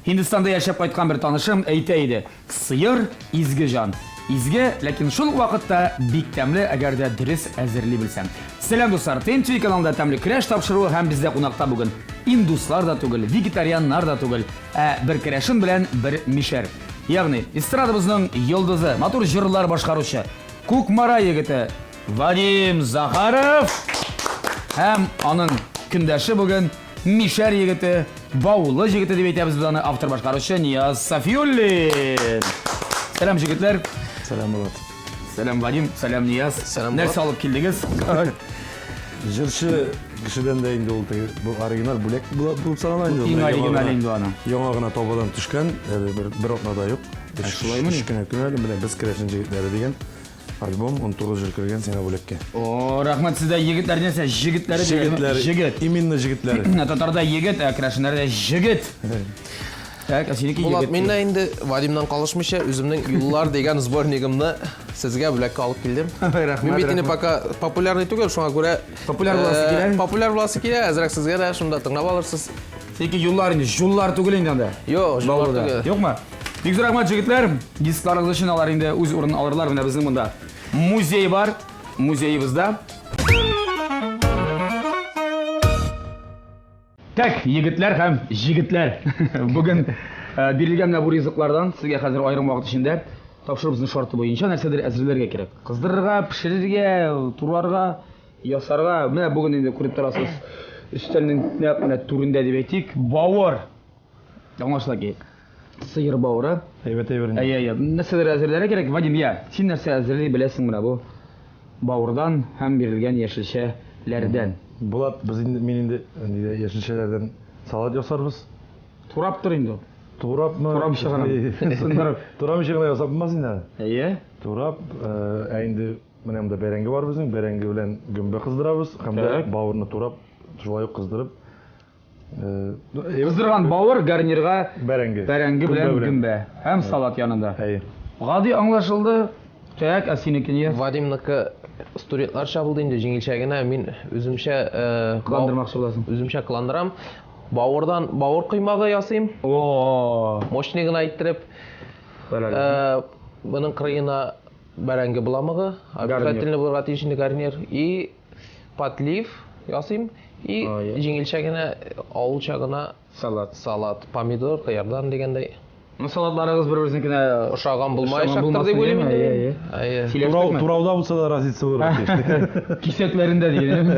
Һиндстанда яшәп кайткан бер танышым әйтә иде, Сыер, изге җан. Изге, ләкин шул ук вакытта бик тәмле, әгәр дә дөрес әзерли белсәң. Сәлам, дуслар! ТМТV каналында Тәмле көрәш тапшыруы һәм бездә кунакта бүген индуслар да түгел, вегетарианнар да түгел, ә бер керәшен белән бер мишәр. Ягъни, эстрадабызның йолдызы, матур җырлар башкаручы, Кукмара егете Вадим Захаров һәм аның көндәше бүген Мишәр егете, Баулы җегете дип әйтәбез без аны, автор-башкаручы Нияз Сафиуллин. Сәлам, җегетләр. Сәлам, Булат. Сәлам, Вадим. Сәлам, Нияз. Сәлам, Нәрсә алып килдегез? Җырчы кешедән дә инде ул теге бу оригиналь бүләк булып санала инде. Иң оригиналь инде аның. Яңа гына табадан төшкән, әле бер бер атна да юк. Шулаймыни? Өч кенә көн әле, менә без керәшен җегетләре дигән. Альбом 19 җыр кергән сиңа бүләккә. О, рәхмәт сездә егетләр нәрсә? Җегетләре Җегетләре. Җегет. Именно җегетләре. Ә татарда егет, ә керәшеннәрдә җегет. Так, ә синеке Булат, егет. мин дә инде Вадимнан калышмыйча үземнең Юллар дигән сборнигымны сезгә бүләккә алып килдем. Рәхмәт, Мин бит инде рәхмәт. пока популярный түгел, шуңа күрә Популяр буласы килә? Популяр буласы килә, әзрәк сезгә дә шунда тыңлап алырсыз. Синеке юллар инде, жуллар түгел инде анда. Юк, жуллар Баулыда. түгел. Юкмы? Бик зур рәхмәт, җегетләр. Дискларыгыз өчен алар инде үз урынын алырлар. Менә безнең монда музей бар. Музеебызда. Так, егетләр һәм җегетләр. Бүген э, бирелгән менә бу ризыклардан сезгә хәзер аерым вакыт эчендә тапшыруыбызның шарты буенча нәрсәдер әзерләргә кирәк. Кыздырырга, пешерергә, турарга, ясарга. Менә бүген инде күреп торасыз, өстәлнең нәкъ менә түрендә дип әйтик, бавыр. Аңлашыла ки, сыер бавыры. Әйбәт әйбер инде. Әйе, әйе. Нәрсәләр әзерләргә кирәк? Вадим, я, син нәрсә әзерли беләсең менә бу бавырдан һәм бирелгән яшелчәләрдән? Булат, без инде, мин инде нидә яшелчәләрдән салат ясарбыз. Турап тор инде. Турапмы? Турамыйча гына. Сындырып. Турамыйча гына ясап булмас инде аны. Әйе. Турап, ә инде менә монда бәрәңге бар безнең, бәрәңге белән гөмбә кыздырабыз һәм дә бавырны турап, шулай ук кыздырып. Кыздырган бавыр гарнирга бәрәңге. Бәрәңге белән гөмбә һәм салат янында. Әйе. Гади аңлашылды. Так, ә синеке ни? Вадимныкы студентларча булды инде, җиңелчә генә. Мин үземчә кыландырмакчы буласың. Үземчә кыландырам. Бавырдан бавыр коймагы ясыйм. О! Мощный гына иттереп. Моның кырыена бәрәңге боламыгы, обязательно булырга тиеш инде гарнир. И подлив ясыйм. И җиңелчә генә, авылча гына салат. Салат, помидор, кыярдан дигәндәй. Ну, салатларыгыз бер-берсенекенә ошаган булмаячактыр дип уйлыйм инде. Әйе. Турау, турауда булса да разница булырга тиеш. Кисәкләрендә дигән.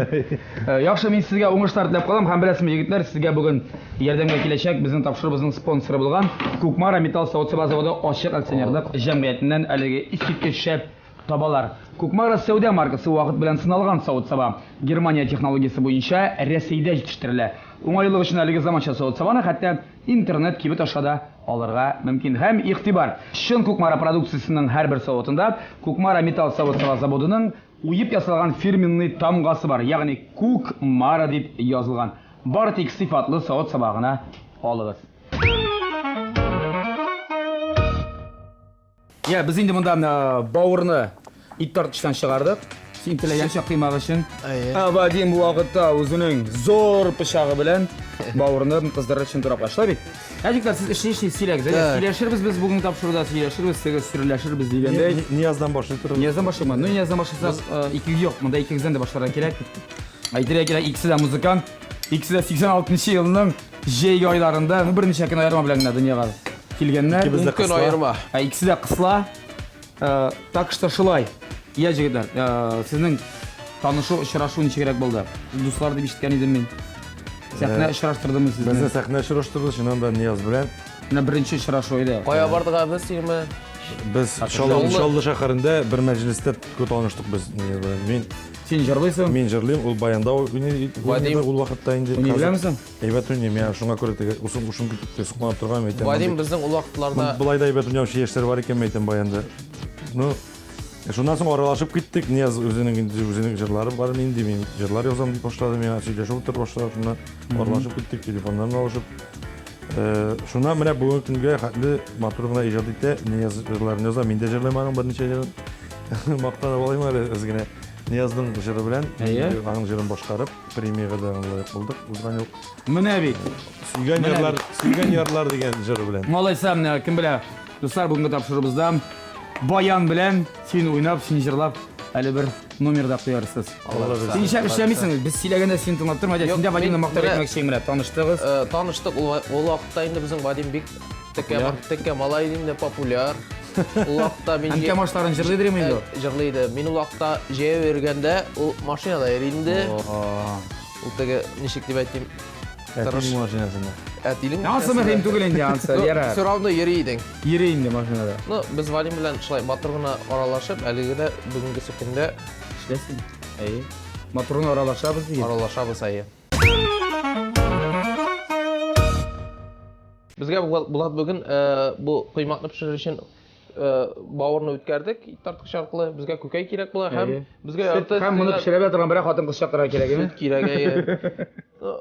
Яхшы, мин сезгә уңышлар теләп калам һәм беләсезме, егетләр, сезгә бүген ярдәмгә киләчәк безнең тапшыруыбызның спонсоры булган Кукмара металл савыт-саба заводы ачык акционерлык җәмгыятеннән әлеге искиткеч шәп Табалар. Кукмара сәүдә маркасы вакыт белән сыналган савыт-саба. Германия технологиясе буенча Рәсәйдә җитештерелә. Уңайлылык өчен әлеге заманча савыт-сабаны хәтта интернет-кибет аша да алырга мөмкин. Һәм, игътибар! Чын Кукмара продукциясенең һәрбер савытында Кукмара металл савыт-саба заводының уеп ясалган фирменный тамгасы бар, ягъни Кукмара дип язылган. Бары тик сыйфатлы савыт-саба гына алыгыз. Я, без инде монда бавырны ит тарткычтан чыгардык. Син теләгәнчә кыймак өчен. Ә Вадим бу вакытта үзенең зур пычагы белән бавырны кыздырыр өчен турап башлый бит. Ә җегетләр, сез эшли эшли сөйләгез. Әйдә, сөйләшербез без бүген тапшыруда, сөйләшербез, теге сөрләшербез дигәндәй. Нияздан башлый торып. Нияздан башлыймы? Ну, Нияздан башласак, икегез юк, монда икегездән дә башларга кирәк. Әйтергә кирәк, икесе дә музыкант. Икесе дә 86 елның Җәйге айларында, ну, берничә көн аерма белән генә дөньяга килгәннәр. Икебез дә Көн кысла. аерма. Ә икесе дә кысла. Э, так что шулай. Я, җегетләр, э, сезнең танышу, очрашу ничегрәк булды? Дуслар дип ишеткән идем мин. Сәхнә очраштырдымы сезне? Безне сәхнә очраштырды, чыннан да Нияз белән. Менә беренче очрашу иде. Кая бардык ә без, синеме? Без Чаллы, Чаллы шәһәрендә бер мәҗлестә таныштык без Нияз белән. Мин Син җырлыйсың? Мин җырлыйм, ул баянда уйный, Вадим. ул вакытта инде. Уйный беләмсең? Әйбәт уйный, мин шуңа күрә теге усым ушым китеп тә сокланып торган әйтәм. Вадим безнең ул вакытларда Болай да әйбәт уйнаучы яшьләр бар икән, әйтәм баянда. Ну, шуннан соң аралашып киттек. Нияз үзенең инде үзенең җырлары бар инде, мин җырлар язам дип башлады, миңа сөйләшеп утырып башлады, шуннан аралашып киттек, телефоннан алышып. Шуннан менә бүгенге көнгә хәтле матур гына иҗат итә. Нияз җырларын яза, мин дә җырлыйм аның берничә җырын. Мактанып алыйм әле әз генә. Ниязның җыры белән, Әйе. аның җырын башкарып, премиягә дә лаек булдык узган ел. Менә бит. Сөйгән Менә ярлар, сөйгән ярлар дигән җыры белән. Алайса, менә кем белә, дуслар, бүгенге тапшыруыбызда баян белән син уйнап, син җырлап, әле бер номер да куярсыз. Алла бирсә. Син нишләп эшләмисең? Без сөйләгәндә син тыңлап тормадың. Юк, Син дә Вадимны мин мактап менә- әйтмәкче менә таныштыгыз. Таныштык, ул вакытта инде безнең Вадим бик текә, Популяр. текә малай иде инде, популяр. Ул вакытта мин Әнкәм ашларын җырлыйдыр инде ул. Җырлый иде. Мин ул вакытта җәяү йөргәндә, ул машинада йөри инде. Ул теге, ничек дип әйтим, тырыш. Әтинең машинасында. Әтинең Ансы мөһим түгел инде, ансы. Ярар. Все равно йөри идең. Йөри инде машинада. Ну, без Вадим белән шулай матур гына аралашып, әлеге дә бүгенгесе көндә Эшләсен. Әйе. Матур гына аралашабыз диген. аралашабыз әйе. Безгә Булат бүген бу коймакны пешерер өчен бавырны үткәрдек, ит тарткыч аркылы. Безгә күкәй кирәк була һәм безгә ярты Һәм моны пешерә белә торган берәр хатын-кыз чакырырга кирәк, әйеме? Сөт кирәк, әйе. Ну,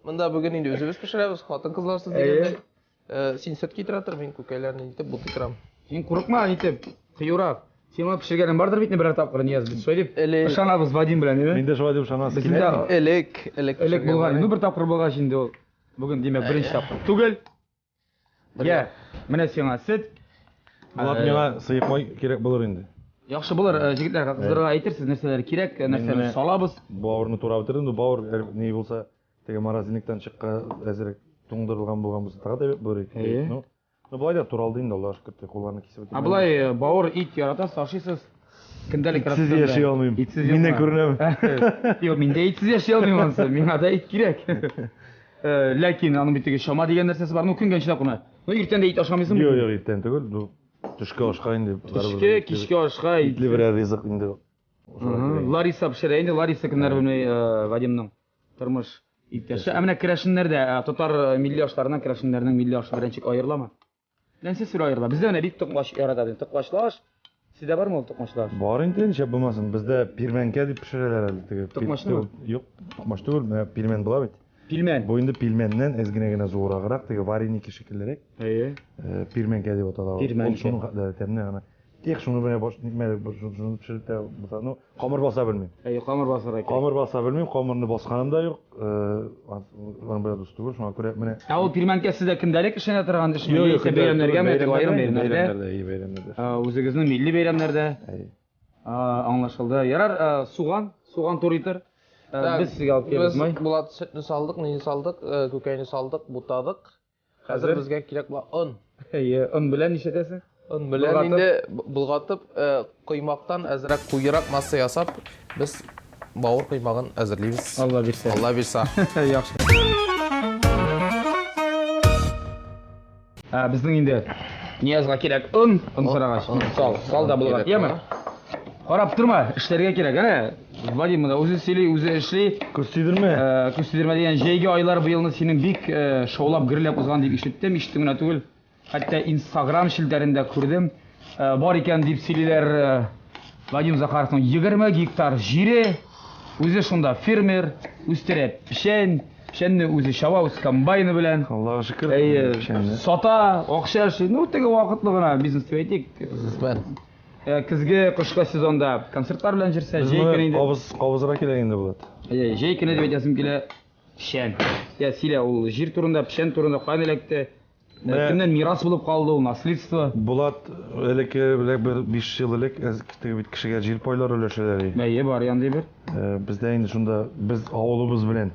монда бүген инде үзебез пешерәбез, хатын-кызларсыз дигәндәй. Син сөт китерә тор, мин күкәйләрне итеп бутый торам. Син курыкма, итеп, кыюрак. Син моны пешергәнең бардыр бит берәр тапкыр, Нияз, без шулай дип Элек. ышанабыз Вадим белән, әйеме? Мин дә шулай дип ышанасыз Безнең килә. дә Элек, элек элек булган. Ну, бер тапкыр булгач инде ул. Бүген, димәк, беренче тапкыр түгел. Я, менә сиңа сөт. Булат миңа сыек май кирәк булыр инде. Яхшы булыр, җегетләр, кызларга әйтерсез нәрсәләр кирәк, нәрсәләр Менә- салабыз. Бавырны турап бетердем, бавыр ни булса, теге морозильниктан чыкка әзерәк туңдырылган булган булса, тагы да әйбәт булыр иде. Әйе. Ну, ну болай да туралды инде, Аллага шөкер, тик кулларны кисеп Ә болай бавыр ит яратасыз, ашыйсыз. Көндәлек Итсез рационда. яши алмыйм. Итсез Миннән юкмы? күренәме? Юк, мин дә итсез яши алмыйм анысы. Миңа да ит кирәк. Ләкин аның бит теге чама дигән нәрсәсе бар. Ну, көнгә ничә тапкыр? Ну, иртән дә ит ашамыйсыңмы? Юк, юк, иртән түгел, ну, төшке ашка инде. Төшке, кичке ашка ит. Итле берәр ризык инде. Шулай кирәк. Лариса пешерә инде. Лариса кемнәр белми, Вадимның тормыш иптәше. Ә менә керәшеннәрдә, татар милли ашларыннан керәшеннәрнең милли ашы белән ничек аерыламы? Нәрсә сүр аерыла? Бездә менә бик токмач ярата дим. Токмачлы аш. Сездә бармы ул токмачлы аш? Бар инде, ничә булмасын. Бездә пирмәнкә дип пешерәләр әле теге. Токмачнымы? Юк, токмач түгел, менә пилмән була бит. Пилмән. Бу инде пилмәннән әз генә генә зурраграк, теге вареники шикеллерәк. Әйе. Пирмәнкә дип атала. Ул Пирмәнкә. шуның хәтле тәмле генә. Тик шуны менә баш нитмә, шуны пешереп тә булса, ну, камыр баса белмим. Әйе, камыр басарга кирәк. Камыр баса белмим, камырны басканым да юк. Аның белән дус түгел, шуңа күрә менә Ә ул пирмәнкә сездә көндәлек эшләнә торган эшме? Яисә бәйрәмнәргәме, теге аерым бәйрәмнәрдә? Бәйрәмнәрдә, әйе, бәйрәмнәрдә. Үзегезнең милли бәйрәмнәрдә. Әйе. Аңлашылды. Ярар, суган, суган турыйтыр. Без сезгә алып киләбез май. Без Булат сөтне салдык, нине салдык, күкәйне салдык, бутадык. Хәзер безгә кирәк була он. Әйе, он белән нишләтәсең? Он белән инде болгатып, коймактан әзрәк куерак масса ясап, без бавыр коймагын әзерлибез. Алла бирсә. Алла бирсә. Яхшы. Безнең инде Ниязга кирәк он, он сорагач. Сал, сал да болгат, яме? Карап торма, эшләргә кирәк, әнә. Вадим монда үзе сөйли, үзе эшли. Күз тидермә. Күз тидермә дигән җәйге айлар быелны синең бик шаулап, гөрләп узган дип ишеттем, ишеттем генә түгел. Хәтта Инстаграм челтәрендә күрдем. Бар икән дип сөйлиләр, Вадим Захаровның 20 гектар җире, үзе шунда фермер, үстерә печән, печәнне үзе чаба, үз комбайны белән. Аллага шөкер. Әйе, печәнне. сата, акча эшли. Ну, теге вакытлы гына бизнес дип әйтик. Бизнесмен. Көзге, кышкы сезонда концертлар белән йөрсә, Без җәй моны көне инде. Кабыз, кабызра килә инде Булат. Әйе, җәй көне дип әйтәсем килә, печән. Я, сөйлә, ул җир турында, печән турында каян эләкте? Менә- Кемнән мирас булып калды ул, наследство? Булат элекке белән бер 5 ел элек әз теге бит кешегә җир пайлары өләшәләр иде. Әйе, бар янды бер. Бездә инде шунда без авылыбыз белән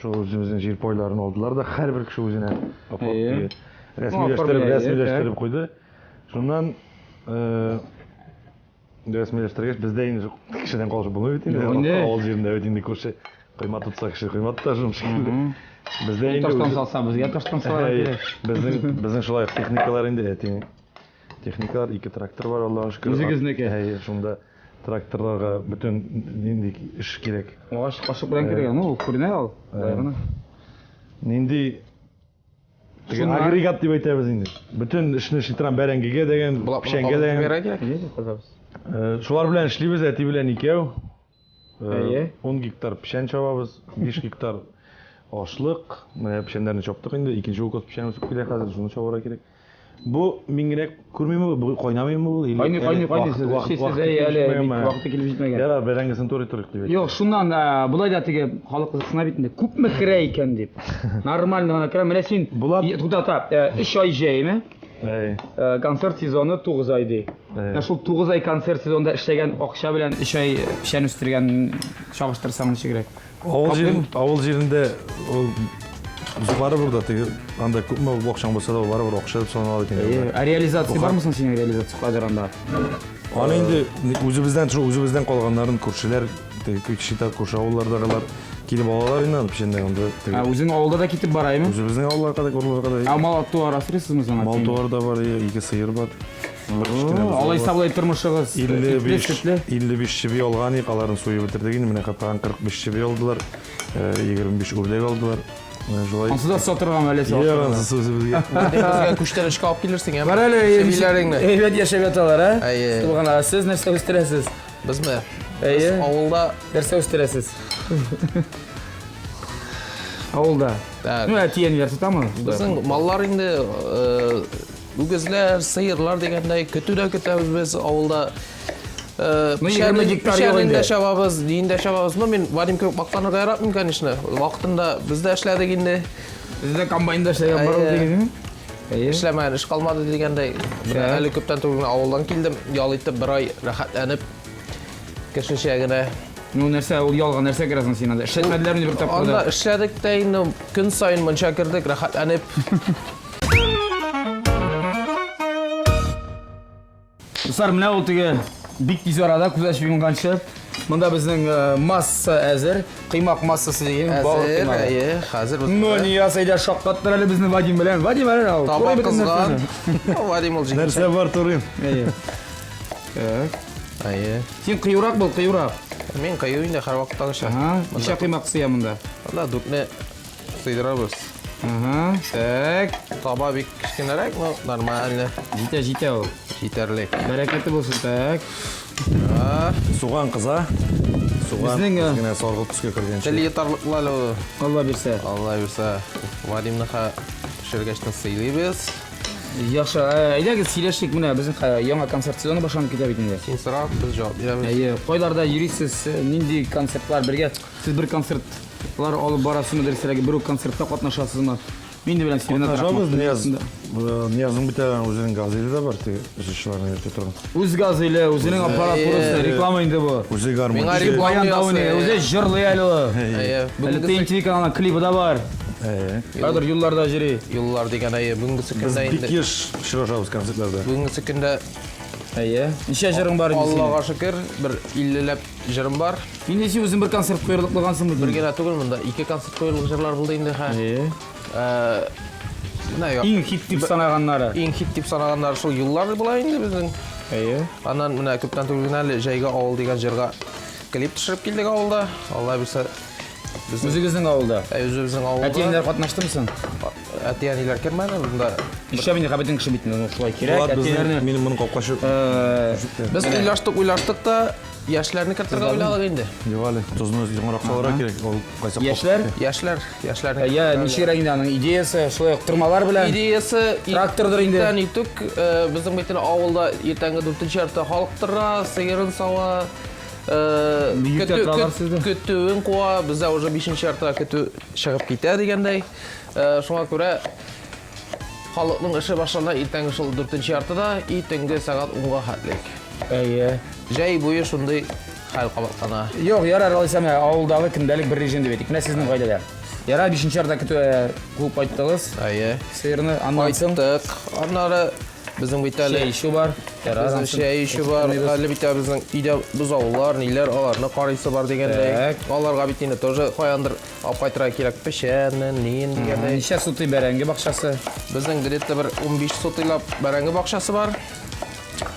шул үзебезнең җир пайларын алдылар да һәрбер кеше үзенә апарып Әйе. теге рәсмиләштереп, Апарып, әйе, рәсмиләштереп куйды. Шуннан рәсмиләштергәч бездә инде кешедән калышып булмый бит инде. Юк инде. Авыл җирендә бит инде күрше койма тотса кеше койма тота шуның шикелле. Бездә инде Таштан үзе- салса безгә таштан салырга Әйе, кирәк. Безнең шулай ук техникалар инде, әтинең техникалар, 2 трактор бар, Аллага шөкер. Үзегезнеке? Әйе, шунда тракторларга бөтен нинди эш кирәк. Агач кашык белән кирәк, ну, ул күренә ул. Болай гына. Нинди теге Шуннан- агрегат дип әйтәбез инде. Бөтен эшне эшли торган бәрәңгегә дигән, Булат, печәнгә дигән. бирә кирәк. Әйе, кызабыз. Шулар белән эшлибез, әти белән икәү. Әйе. 10 гектар печән чабабыз, 5 гектар ашлык. Менә печәннәрне чаптык инде, икенче укос печән үсеп килә хәзер, шуны чабарга кирәк. Бу мин генә күрмиме, бу кайнамыймы бу? Или Кайный, кайный, әле кайный вакыт- сез. вакыт- Сез вакыты әй, килеп әле җитмәгән бит менә. вакыты килеп җитмәгән. Ярар, бәрәңгесен турый торыйк дип әйт. Юк, шуннан болай да теге халык кызыксына бит инде. Күпме керә икән дип. Нормально гына керә. Менә син Булат- Тукта, тукта, 3 ай җәйме? Әй. Концерт сезоны 9 ай ди. Әй. Менә шул 9 ай концерт сезонында эшләгән акча белән 3 ай печән үстергән чагыштырсаң ничегрәк? Авыл җирен, авыл җирендә ул барыбер да теге анда күпме акчаң булса да барыбер акча дип санала бит инде. Ә реализация бармы соң синең реализация хәзер анда? Аны инде үзебездән шул үзебездән калганнарын күршеләр, теге кече күрше авыллардагылар килеп алалар инде аны печәнне анда. Ә үзең авылда да китеп бараймы? Үзебезнең авылларга да, урларга да. Ә мал туар асрыйсызмы соң? Мал туар да бар, ике сыер бар. Бер кечкенә бозау Алайса бар. болай тормышыгыз 55 ипле-сүтле. 55 чеби алган идек, аларын суеп бетердек инде. Менә капкан 45 чеби алдылар, 25 үрдәк алдылар. Менә шулай. Ансыз да сатырга әле Юк, ансыз үзебезгә. Безгә күчтәнәчкә алып килерсең, әме? Бар әле Чебиләреңне. Әйбәт яшәп яталар, ә? Әйе. Туган, сез нәрсә үстерәсез? Безме? Без Әйе. авылда Нәрсә үстерәсез? Авылда. Так. Ну, әти-әниләр тотамы? Безнең маллар инде үгезләр, сыерлар дигәндәй көтү дә көтәбез без авылда. Ну, 20 гектар юк Печәнен инде. дә чабабыз, диен дә чабабыз. Ну, мин Вадим кебек мактанырга яратмыйм, конечно. Вакытында без дә эшләдек инде. Сездә комбайнда эшләгән бар ул Әйе. дигәнме? Әйе. Эшләмәгән эш калмады дигәндәй. Менә Так. әле күптән түгел генә авылдан килдем, ял итеп бер ай рәхәтләнеп кешечә генә. Ну, нәрсә, ул ялга нәрсә керәсең син анда? Эшләтмәделәр инде бер тапкыр Анда да. эшләдек тә инде, көн саен мунча кердек, рәхәтләнеп. Дуслар, менә ул теге бик тиз арада күз ачып йомганчы. Монда безнең масса әзер, кыймак массасы дигән балык Әзер, кыймагы. әйе, хәзер без Ну, Нияз, әйдә шаккаттыр әле безне Вадим белән. Вадим әле ал. таба Турый бөтен кызган. нәрсәне. Вадим ул җиңелчә. Нәрсә бар турыйм? Әйе. Так. Әйе. Син кыюрак бул, кыюрак. Мин кыю инде һәрвакыттагыча. Ага, ничә кыймак сыя монда? Монда дүртне сыйдырабыз. Ага, так. Таба бик кечкенәрәк, но нормально, Җитә, җитә ул. җитәрлек. Бәрәкәте булсын, так. Суган кыза. Суган Безнең, генә саргылт төскә кергәнче. Тел йотарлыклы әле ул. Алла бирсә. Алла бирсә, Вадимны ха пешергәчтен сыйлыйбыз. Яхшы, әйдәгез сөйләшик менә безнең яңа концерт сезоны башланып китә бит инде. Син сора, без җавап бирәбез. Әйе, кайларда йөрисез, нинди концертлар бергә? Сез бер концертлар алып барасызмы, дөресрәге, бер үк концертта катнашасызмы? Мин дә белән Сирена Катнашабыз, Нияз. Ниязның бит әле үзенең газеле дә бар, теге җырчыларны йөртә торган. Үз газеле, үзенең аппаратурасы, реклама инде бу. Үзе Миңа гармунчы. реклама Баян ясый. да уйный, үзе җырлый әле ул. Әйе, Әле бүгенгесе TNT каналының клибы да бар. Әйе. Хәзер юлларда йөри. юллар дигән әйе, бүгенгесе Без көндә бик инде. еш очрашабыз концертларда. Бүгенгесе көндә Әйе. Ничә җырың бар инде синең? Аллага шөкер, бер 50ләп җырым бар. Инде син үзең бер концерт куерлык булгансың бит. Бер генә түгел монда, ике концерт куерлык җырлар булды инде хә. Әйе. Менә я- Иң хит дип санаганнары. иң хит дип санаганнары шул юллар була инде безнең. Әйе. Аннан менә күптән түгел генә әле Җәйге авыл дигән җырга клип төшереп килдек авылда. Алла бирсә, безнең Үзегезнең авылда. Ә, үзебезнең авылда. Әти-әниләр катнаштымы соң? Әти-әниләр кермәде монда. Нишләп инде бөтен кеше бит инде шулай кирәк. Булат безнең Әти-әниләрне минем моның капкачы Без уйлаштык, уйлаштык та яшьләрне кертергә уйладык инде. Юк әле, тозны яңарак салырга кирәк. Ул кайсы Яшьләр? Яшьләр, яшьләрне. Я, ничегрәк инде аның идеясы, шулай ук тырмалар белән. Идеясы Трактордыр инде. Иртән иртүк, безнең бит инде авылда иртәнге 4 ярты халык тора, сыерын сава, Бөек көтү- театралар көт- сездә. көтүен куа, бездә уже 5 яртыга көтү чыгып китә дигәндәй. Шуңа күрә халыкның эше башлана иртәнге шул 4 яртыда и төнге сәгать 10-га хәтлек. Әйе. Җәй буе шундый хәл кабатлана. Юк, ярар, алайса менә авылдагы көндәлек бер режим дип әйтик. Менә сезнең гаиләдә. Ярар, 5 яртыда көтү куып кайттыгыз. Әйе. Сыерны аннан соң Кайттык. Аннары безнең бит әле чәй эчү бар. Ярар, Безнең аннан соң чәй эчү бар, әле бит безнең өйдә бозаулар, ниләр, аларны карыйсы бар дигәндәй. Так. Аларга бит инде тоже каяндыр алып кайтырга кирәк печәнне, нин дигәндәй. Ничә сутый бәрәңге бакчасы? Безнең где-то бер 15 сотыйлап бәрәңге бакчасы бар.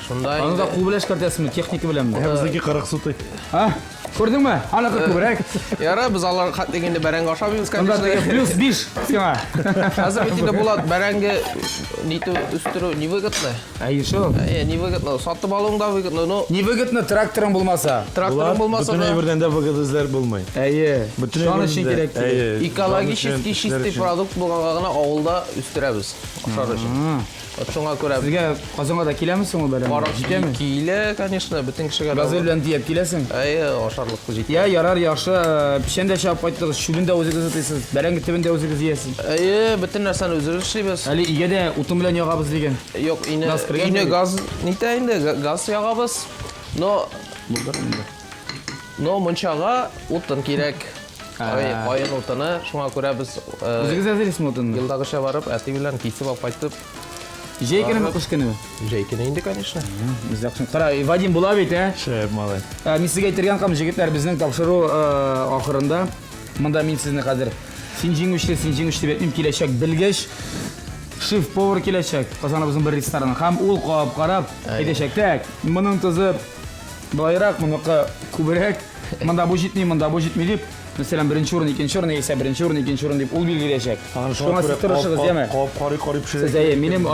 Шунда Аны да инде кул белән эшкәртәсезме, техника беләнме? Безнеке 40 сутый. А? Күрдеңме? Аныкы күбрәк. Яра, без алар хәтле инде бәрәңге ашамыйбыз, Монда конечно. теге плюс 5 сиңа. Хәзер бит инде Булат бәрәңге нитү үстерү невыгодно. Әйе шул. Әйе, невыгодно. Сатып алуың да выгодно, но Невыгодно тракторың булмаса. тракторың булмаса бөтен да әйбердән дә выгода эзләр булмый. Әйе. Бөтен Җан өчен әйбердән дә. кирәк. Әйе. Җан экологически өчен, эшләр чистый өчен. продукт булганга гына авылда үстерәбез ашар өчен. Вот шуңа күрә Безгә Казанга да киләме соң ул бәрәңге? барып Җитәме? килә, конечно, бөтен кешегә. дә Газель белән төяп киләсең. Әйе, ашарлык җитә. Я, ярар, яхшы. Печән дә чабып кайттыгыз, чүбен дә үзегез утыйсыз, бәрәңге төбен дә үзегез иясез. Әйе, бөтен нәрсәне үзебез эшлибез. Әле өйгә дә утын белән ягабыз дигән. Юк, өйне, Газ кергән өйне бит. газ нитә инде, газ ягабыз. Но Но мунчага утын кирәк. Ай, каен утыны, шуңа күрә без Үзегез әзерлисезме утынны? елдагыча барып, әти белән кисеп алып кайтып, Җәй көнеме, кыш көнеме? җәй көне инде, конечно. Без яхшы. Кара, Вадим була бит, ә? Шәп, малай. Мин сезгә әйтергә калам, җегетләр, безнең тапшыру ахырында монда мин сезне хәзер син җиңүче, син җиңүче дип әйтмим, киләчәк белгеч, шеф-повар киләчәк Казаныбызның бер рестораны. Һәм ул кабып карап әйтәчәк, так, моның тозы былайрак, моныкы күбрәк, монда бу җитми, монда бу җитми дип, мәсәлән, беренче урын, икенче урын, яисә беренче урын, икенче урын дип ул билгеләячәк. Шуңа сез тырышыгыз, яме? Кабып карый карый пешерә. Сез әйе, минем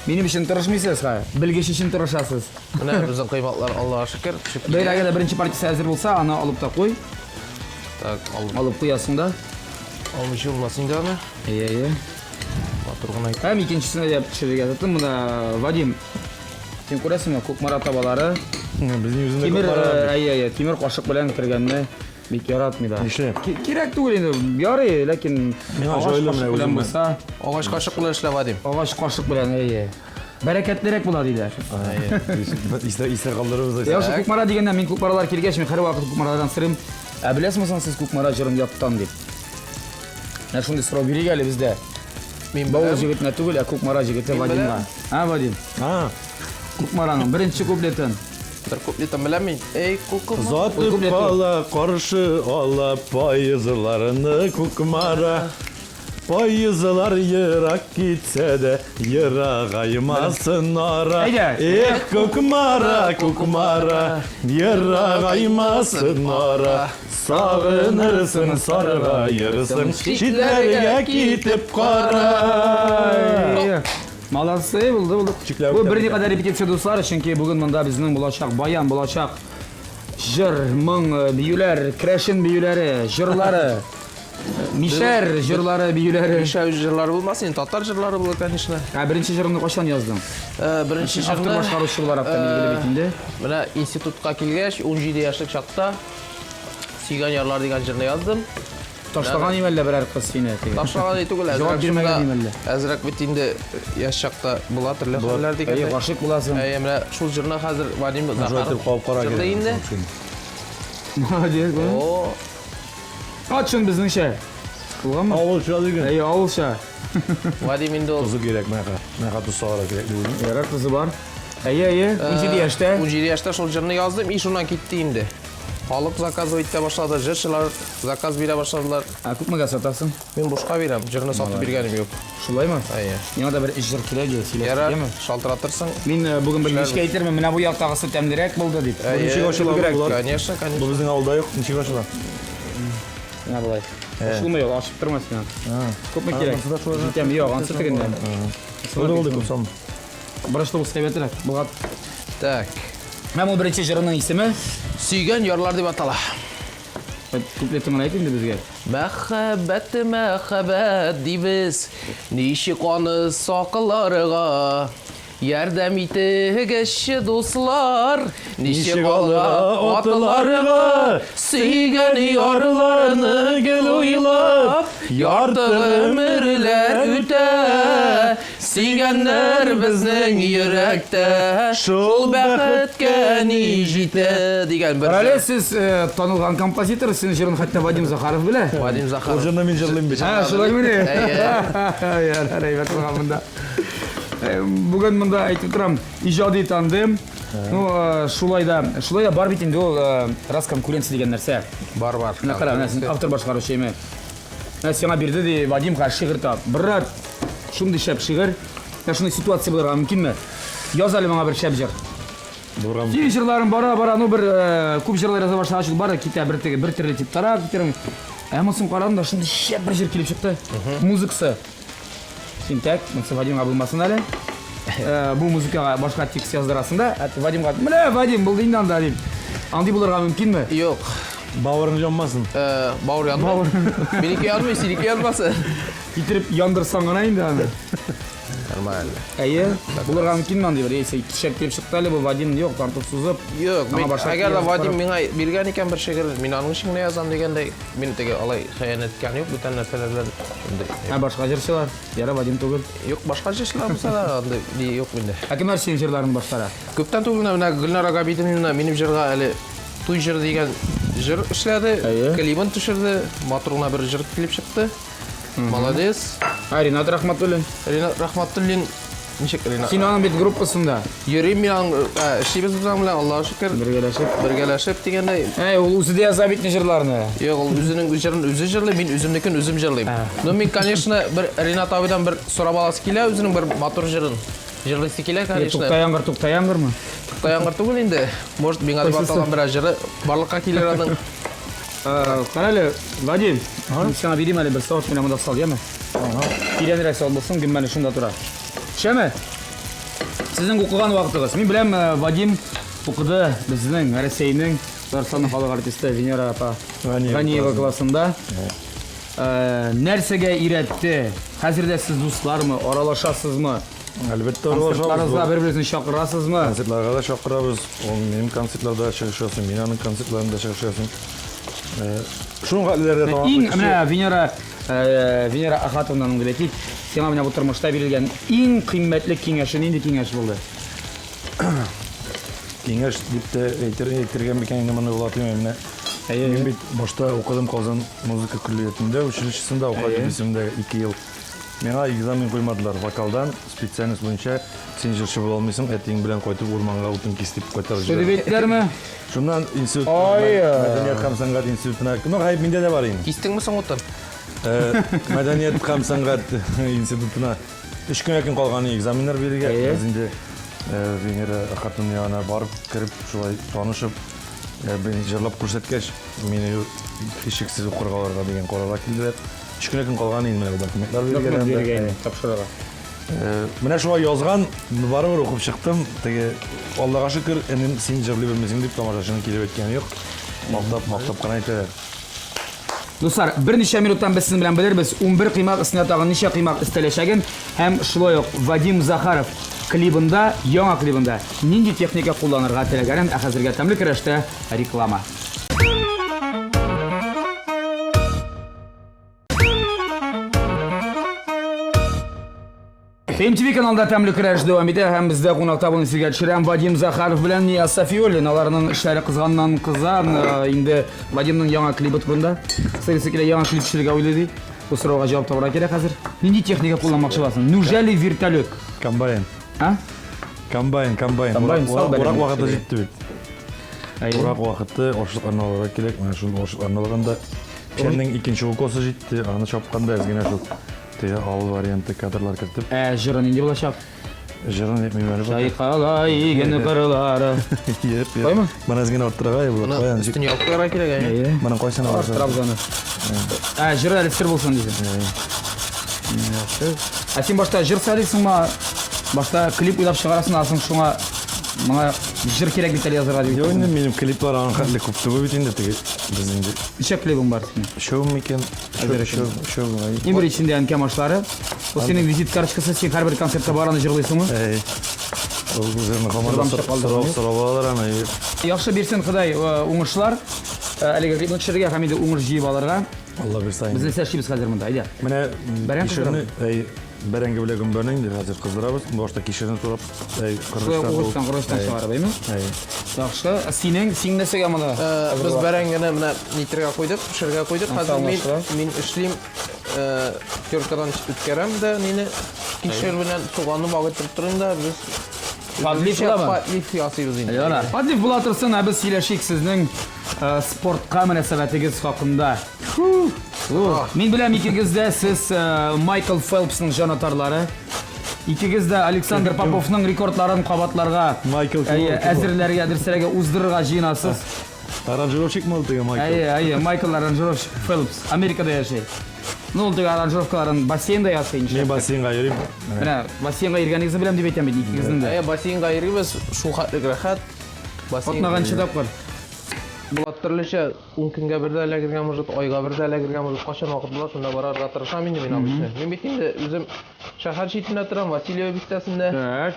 минем өчен тырышмыйсыз, ха, белгеч өчен тырышасыз. Менә безнең коймаклар, Аллага шөкер, пешеп Бер килә. әгәр дә беренче партиясе әзер булса, аны алып та куй. Так, алып Алып куясың да. алмыйча булмас инде аны. Әйе, әйе. Матур гына итеп. Һәм икенчесенә дә пешерергә тоттым. Монда Вадим, син күрәсеңме, Кукмара табалары. Безнең үзендә Тимер, Кукмара. әйе, әйе, тимер кашык белән кергәнне бик яратмыйлар. Нишләп? Кирәк түгел инде, ярый, ләкин Миңа агач җайлы кашык менә белән үземә. булса, Агач кашык белән эшлә, Вадим. агач кашык белән, әйе. Бәрәкәтлерәк була диләр. Истә истә калдырырбыз. Яхшы, Кукмара дигәннән мин Кукмаралар килгәч, мин һәрвакыт Кукмарадан сорыйм. Ә беләсезме соң сез Кукмара җырын яттан дип? Менә шундый сорау бирик әле бездә. Мин Бавыл беләм. җегетенә түгел, ә Кукмара җегете Мин Вадимга. беләм. А, Вадим, А, Кукмараның беренче куплетын. Бер куплетын беләм мин. Эй, Кукмара. Затып Күпләтү. кала каршы ала поезларны Кукмара. Поезлар ерак китсә дә, ерагаймасын ара. Әйдә. Эх, Кукмара, Кукмара, ерагаймасын ара. Сагынырсың, саргаерсың, читләргә китеп кара. Әйе. Молодцы, булды, булды. Чикләвек Бу тә берникадәр репетиция дуслар, чөнки бүген монда безнең булачак баян, булачак җыр, моң, биюләр, крәшен биюләре, җырлары, мишәр җырлары, биюләре. Мишәр җырлары булмас инде, татар җырлары булыр, конечно. Ә беренче җырыңны кайчан яздың? Беренче Автор җырны башкаручы буларак та билгеле бит инде. Менә институтка килгәч, 17 яшьлек чакта Сөйгән ярлар дигән җырны яздым. Ташлаган име әллә берәр кыз сине? теге? Ташлаган ди түгел, Җавап әзрәк бирмәгән шунда- име әллә? Әзрәк бит инде яшь чакта була төрле хәлләр Әйе, дигәндәй. гашыйк буласың. Әйе, менә шул җырны хәзер Вадим Шулай Захаров итеп кабып кара җырлый инде. Молодец, бу. О, Качын безнеңчә. Булганмы? Авылча дигән. Әйе, авылча. Вадим инде ул Тозы кирәк, менә менә тоз салырга кирәк дип уйлыйм. Ярар, кызы бар. Әйе, әйе, 17 яшьтә. 17 яшьтә шул җырны яздым, и шуннан китте инде. Халык заказывать итә башлады, җырчылар заказ бирә башладылар. Ә күпмегә сатасың? Мин бушка бирәм, җырны сатып биргәнем юк. Шулаймы? Әйе. Миңа да бер өч җыр кирәк иде, сөйләп Ярар, китәме? шалтыратырсың. Мин бүген белгечкә әйтермен, менә бу яктагысы тәмлерәк булды дип. Әйе. Ничек ачыла Күбрәк. булар? Конечно, Бу конечно. безнең авылда юк, ничек ачыла? Менә болай. Ачылмый ул, ачып тормас миңа. Күпме кирәк? анысы да шулай. Җитәм, юк, анысы тегендә. Булды, булды, күп салма. Борычлы булса әйбәтрәк. Булган. Так. Менә бу беренче җырының исеме. Сөйгән ярлар дип атала. Куплетын гына әйт инде безгә. Мәхәббәт, мәхәббәт дибез, ничек аны сакларга? Ярдәм итегезче, дуслар, ничек Ничек алга алга атларга? атларга? Сөйгән ярларны гел уйлап, ярты гомерләр үтә. Сөйгәннәр безнең йөрәктә, шул бәхеткә ни җитә дигән бер. Әле сез танылган композитор, сезнең җырын хәтта Вадим Захаров белә. Вадим Ул Захаров. җырны мин җырлыйм бит. Ә, шулаймыни? Әйе. Ярар, әйбәт булган монда. Бүген монда әйтеп торам, иҗади тандем. Ну, шулай да, шулай да бар бит инде ул раз конкуренция дигән нәрсә. Бар, бар. Менә кара, менә син автор башкаручы име. Менә сиңа бирде ди Вадим ха шигырь тап. Брат, шундый шәп шигырь. Менә шундый ситуация булырга мөмкинме? Яз әле моңа бер шәп җыр. Булырга Синең җырларың бара бара, ну бер э, күп җырлар яза башлагач, ул бары китә бер теге бер төрле типтарак, китә. Ә монысын карадым да, шундый шәп бер җыр килеп чыкты. Музыкасы. Син тәк, монысы Вадимга булмасын әле. Э, бу музыкага башка текст яздырасың да, ә Вадимга, менә Вадим, булды инде анда дип. Андый булырга мөмкинме? Юк. Бавырың янмасын. Э, бавыр янмый. Минеке янмый, синеке янмасын. Китереп яндырсаң гына инде аны. Нормально. Әйе, булырга мөмкинме андый бер? Яисә шәп килеп чыкты әле бу Вадим, юк, тартып сузып. Юк, Аңа мин, башка әгәр дә язып Вадим карап. миңа биргән икән бер шигырь, мин аның өчен генә язам дигәндәй, мин теге алай хыянәт иткән юк, бүтән нәрсәләр белән шундый. Ә башка җырчылар? Яра Вадим түгел. Юк, башка җырчылар булса да, андый ни юк миндә. Ә кемнәр синең җырларыңны башкара? Күптән түгел генә менә Гөлнара Габидуллина минем җырга әле Туй җыр дигән җыр эшләде, Әйе. клибын төшерде, матур гына бер җыр килеп чыкты. Молодец. Ә Ринат Рахматуллин? Ринат Рахматуллин ничек Ринат? Син аның бит группасында. Йөрим мин аның, ә, эшлибез без аның белән, Аллага шөкер. Бергәләшеп. Бергәләшеп дигәндәй. Әй, ул үзе дә яза бит җырларны. Юк, ул үзенең җырын үзе җырлый, мин үземнекен үзем җырлыйм. Ну, мин, конечно, бер Ринат абыйдан бер сорап аласы килә, үзенең бер матур җырын. Җырлыйсы килә, конечно. Тукта яңгыр, тукта яңгырмы? Тукта яңгыр түгел инде. Может, миңа дип аталган берәр җыры барлыкка килер аның. Кара әле, Вадим, мин сиңа бирим әле бер савыт, менә монда сал, яме? Тирәнрәк сал булсын, гөмбәне шунда тора. Шәме? Сезнең укыган вакытыгыз. Мин беләм, Вадим укыды безнең Рәсәйнең Татарстанның халык артисты Венера апа Ганиева классында. Нәрсәгә өйрәтте? Хәзер дә сез дуслармы, аралашасызмы? Әлбәттә, аралашабыз. Концертларыгызга бер-берегезне чакырасызмы? Концертларга да чакырабыз. Ул минем концертларда чыгыш ясый, мин аның концертларында чыгыш ясыйм. Шуның хәтлеләр дә Иң таныклы менә кеше. Венера Венера Ахатовнаның дип әйтик, сиңа менә бу тормышта бирелгән иң кыйммәтле киңәше нинди киңәш булды? Киңәш дип тә әйтер, әйтергә микән инде моны Булат менә. Әйе. Мин бит башта укыдым Казан музыка көллиятендә, училищесында Ухаҗев исемендәге 2 ел. Миңа экзамен куймадылар вокалдан, специальность буенча син җырчы була алмыйсың, әтиең белән кайтып урманга утын кис дип кайтарып Шул дип әйттеләрме? Шуннан институт, Ай! мәдәният һәм сәнгать институтына, ну, гаеп миндә дә бар инде. Кистеңме соң утын? Мәдәният һәм сәнгать институтына өч көнгә көн калган экзаменнар бирергә. Без инде Венера хатын янына барып кереп, шулай танышып, җырлап күрсәткәч, мине һичшиксез укырга алырга дигән карарга килделәр. Өч кенә көн калган инде менә документлар бирергә. Бирергә инде, тапшырырга. Менә шулай язган, барыбер укып чыктым. Теге Аллага шөкер, энем, син җырлый белмисең дип тамашачының килеп әйткәне юк. Мактап, мактап кына әйтәләр. Дуслар, берничә минуттан без сезнең белән белербез, 11 коймак өстенә тагын ничә коймак өстәләчәген һәм шулай ук Вадим Захаров клибында, яңа клибында нинди техника кулланырга теләгәнен, ә хәзергә тәмле көрәштә реклама. MTV каналында тәмле көрәш дәвам итә һәм бездә кунакта бүген сезгә төшерәм Вадим Захаров белән Нияз Сафиуллин. Аларның эшләре кызганнан кыза. Инде Вадимның яңа клибы турында. Сыйсы килә яңа клип төшерергә уйлый ди. Бу сорауга җавап табарга кирәк хәзер. Нинди техника кулланмакчы буласың? Неужели вертолет? Комбайн. А? Комбайн, комбайн. Комбайн, сал Урак вакыты җитте бит. Әйе. Урак вакыты, ашлыкларны алырга кирәк. Менә шул ашлыкларны алганда печәннең икенче укосы җитте. Аны чапканда әз генә шул теге авыл варианты кадрлар кертеп. Ә җыры нинди булачак? Җырын әйтмим әле. Чайкала иген кырлары. Юк, юк. Каймы? Моны әз генә арттырырга була. Моны өстен ябып куярга кирәк, әйе. Әйе. Моның кайсын алырсың? Арттырабыз аны. Ә, җыры әле сер булсын дисең. Яхшы. Ә син башта җыр сайлыйсыңмы? Башта клип уйлап чыгарасың, ә соң шуңа моңа җыр кирәк бит әле язарга дип. Юк инде минем клиплар аның хәтле күп түгел бит инде теге без инде. Ничә клибың бар синең? Өчәү микән? Өчәү, өчәү бугай. Иң беренчесендә әнкәм ашлары. Ул синең визит карточкасы, син һәрбер концертта бар аны җырлыйсыңмы? Әй. Ул үземне һаман Җырдан чыгып сорап сорап алалар аны. Яхшы бирсен Ходай уңышлар. Әлеге клипны төшерергә һәм инде уңыш җыеп алырга. Алла бирсә Без инде. нәрсә эшлибез хәзер монда, әйдә. Менә Бәрәңге кишерне, әй, бәрәңге белән гөмбәне инде хәзер кыздырабыз. Башта кишерне турап, әй, Шулай кыргычтан. угычтан, кыргычтан чыгарып, әйме? Әй. Яхшы. Синең, син нәрсәгә моны? Без бәрәңгене менә нитергә куйдык, пешергә куйдык. Хәзер мин мин эшлим, теркадан үткәрәм дә мине кишер белән суганны вак итеп торыйм да без Подлив буламы? Подлив ясыйбыз инде. Ярар. Подлив була торсын, ә без сөйләшик сезнең спортка мөнәсәбәтегез хакында. Мин беләм икегез дә сез Майкл Фелпсның җанатарлары. Икегез дә Александр Поповның рекордларын кабатларга, Майкл әйе, Кило. әзерләргә, дөресрәге, уздырырга җыенасыз. Аранжировщик мы ул теге Майкл? Әйе, әйе, Майкл аранжировщик Фелпс, Америкада яши. Ну, ул теге аранжировкаларын бассейнда ясый инде. Мин бассейнга йөрим. Менә бассейнга йөргәнегезне беләм дип әйтәм бит икегезнең дә. Әйе, бассейнга йөрибез, шул хәтлек рәхәт. Бассейн Атнага ничә тапкыр? Була төрлечә, 10 көнгә бер дә эләгергә может, айга бер дә эләгергә может, кайчан вакыт була, шунда барырга тырышам инде мин обычно. Мин бит инде үзем шәһәр читендә торам, Васильево бистәсендә. Так.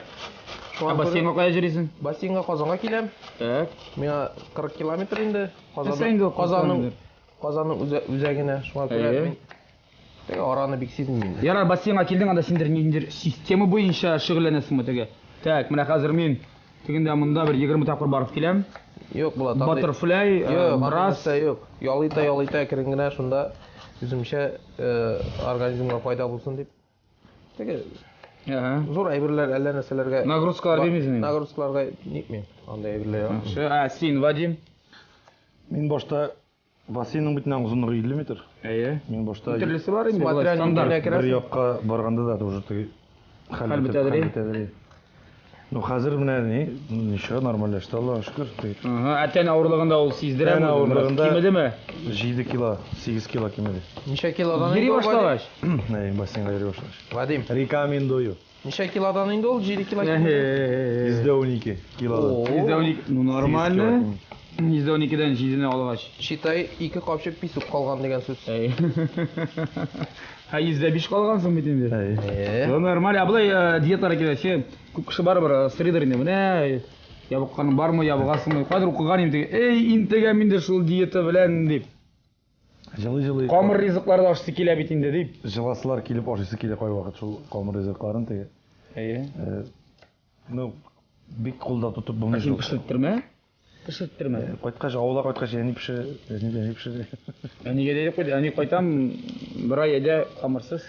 Шуңа Ә күрә бассейнга кая йөрисең? Бассейнга Казанга киләм. Так. Миңа 40 километр инде. Нәрсә инде ул 40 Казанның километр? Казанның үзәгенә, шуңа күрә Әйе. мин теге араны бик сизмим инде. Ярар, бассейнга килдең, анда синдер ниндидер система буенча шөгыльләнәсеңме теге? Так, менә хәзер мин тегендә монда бер 20 тапкыр барып киләм. Юк, Булат, андый- Баттерфляй, Юк, андый брас. нәрсә юк. Ял итә, ял итә, әкрен генә шунда үземчә организмга файда булсын дип. Теге Ага. зур әйберләр әллә нәрсәләргә Нагрузкалар бирмисең инде? Нагрузкаларга нитмим. Андый әйберләр. Яхшы. Ә син, Вадим? Мин башта бассейнның бит озынлыгы 50 метр. Әйе. Мин башта Төрлесе бар инде, Смотря болай стандарт. нинди бер якка барганда да уже теге хәл Хәл бетеп, бетәдер, хәл е? бетәдер. Ну хәзер менә ни, ничего нормальләште, Аллага шөкер. Теге Ага, ә тән авырлыгында ул сиздерәме? Тән авырлыгында- Кимедеме? 7 кило, 8 кило кимеде. Ничә килодан Йөри инде ул, Вадим? башлагач. Әй, бассейнга йөри башлагач. Вадим, Рекомендую. ничә килодан инде ул? 7 кило. кимеде? 112 килодан. О, 112, ну нормально. 112-дән 7-не алгач. Считай, ике капчык песок калган дигән сүз. Әй. Һә, 105 калгансың бит инде. Әй. Э. Ну нормаль, ә болай диеталар килә, күп кеше барыбер сорыйдыр инде. Менә ябыкканың бармы, ябыгасыңмы? Кайдыр укыган инде. Эй, интегәм инде шул диета белән дип. Җылы-җылы. Камыр ризыклары да ашысы килә бит инде дип. Җыласылар килеп ашыйсы килә кайвакыт шул камыр ризыкларын теге. Әйе. Ну, бик кулда тотып булмый Ә син шул. пешерттермә? Пешерттермә. Кайткач, авылга кайткач, әни пешерә, әни әни пешерә. Әнигә дә куйды. Әни кайтам, бер ай әйдә камырсыз.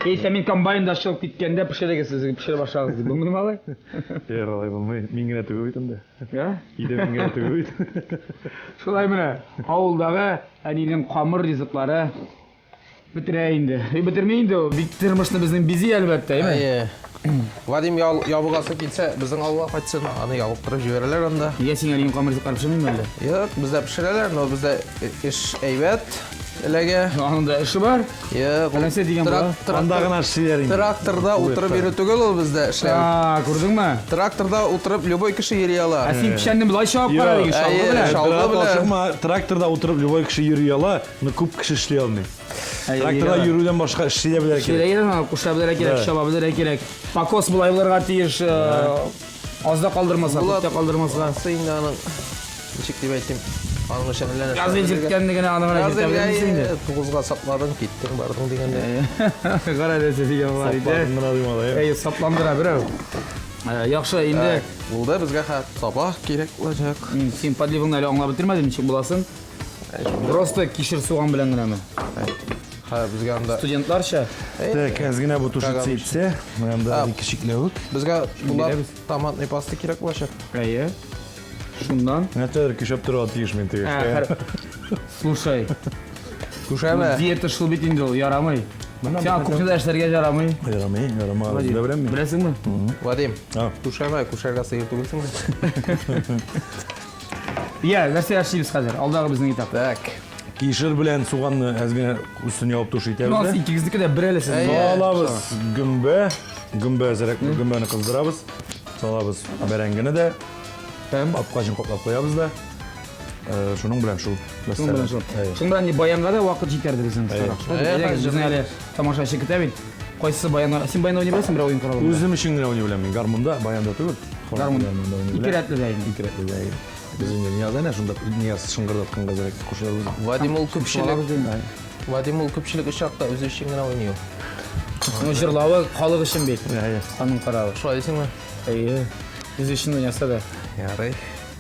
Яисә мин комбайнда чыгып киткәндә пешерегез сез, пешерә башлагыз дип булмыймы алай? Юк, алай булмый. Мин генә түгел бит инде. Я? Өйдә мин генә түгел бит. Шулай менә авылдагы әнинең камыр ризыклары бетерә инде. И бетерми инде ул. Бик тормышны безнең бизи әлбәттә, әйме? Әйе. Вадим ябыгасы килсә, безнең авылга кайтсын, аны ябыктырып җибәрәләр анда. Нигә син әниең камыр ризыклары пешермиме әллә? Юк, бездә пешерәләр, но бездә эш әйбәт эләгә. Аның да эше бар. Юк, ул Нәрсә дигән була? Анда гына эшлиләр инде. Тракторда утырып йөрү түгел ул бездә эшләү. А, күрдеңме? Тракторда утырып любой кеше йөри ала. Ә син печәнне болай чабып кара диген, чалгы Әйе, белән. чалгы белән. Ашыкма, тракторда утырып любой кеше йөри ала, но күп кеше эшли алмый. Әйе, Тракторда йөри ала. йөрүдән башка эшли дә белергә Ширә кирәк. кирәк, аны куша белергә кирәк, Да. чаба белергә кирәк. Покос болай булырга тиеш, аз да калдырмаса, күп тә калдырмаса. Анысы инде аның ничек дип әйтим, аның өчен әллә нәрсә. Газель җиткәнне генә аны гына җитә белмисең инде. Тугызга сапладың, киттең, бардың дигәндә. Кара нәрсә дигән бар иде. Сапладым гына дим алай. Әй, сапландыра берәү. Яхшы, инде Булды, безгә хәзер таба кирәк булачак. мин син подливыңны әле аңлап бетермәдем, ничек буласын. Просто кишер суган белән генәме? Ха, безгә анда Студентларча. Так, әз генә бу тушиться итсә, менә монда ике чикләвек. безгә булат Бирәбез. томатный паста кирәк булачак. Әйе. Шуннан. Нәрсәдер көшәп торырга тиеш мин теге. Ә, Слушай, Күшәмә. диета шул бит инде ул, ярамый. Менә Сиңа бу- кухняда эшләргә ярамый. Ярамый, ярамый. Үзем дә беләм мин. Беләсеңме? Вадим, А. күшәмә, күшәргә сыер түгелсеңме? Я, нәрсә эшлибез хәзер? Алдагы безнең этап. Так. Кишер белән суганны әз генә өстен ябып туш итәбез Ну, дә. икегезнеке дә бер әле сез. Әйе. Салабыз гөмбә, гөмбә әзрәк гөмбәне кыздырабыз. Салабыз бәрәңгене дә, Һәм капкачын каплап куябыз да. Шуның белән шул. Шуның белән шул. Әйе. Шуның белән баянга да вакыт җитәрдер безнең соңрак. Әйе, Әйдәгез, хәзер безнең әле тамашачы көтә бит. Кайсы баянга? Син баянда уйный беләсеңме, берәү уен коралында? Үзем өчен генә уйный беләм мин. Гармунда, баянда түгел. Гармун. Гармунда уйный Ике беләм. рәтле дә инде. Ике рәтле дә. әйе. Без инде Нияз әнә шунда Нияз шыңгырдатканга әзрәк кушылабыз. Вадим ул күпчелек, Кушылабыз инде. Вадим ул күпчелек очракта үзе өчен генә уйный ул. Ну, җырлавы халык өчен бит. Әйе. Аның каравы. Шулай дисеңме? Әйе. Үзе өчен уйнаса да. Ярый.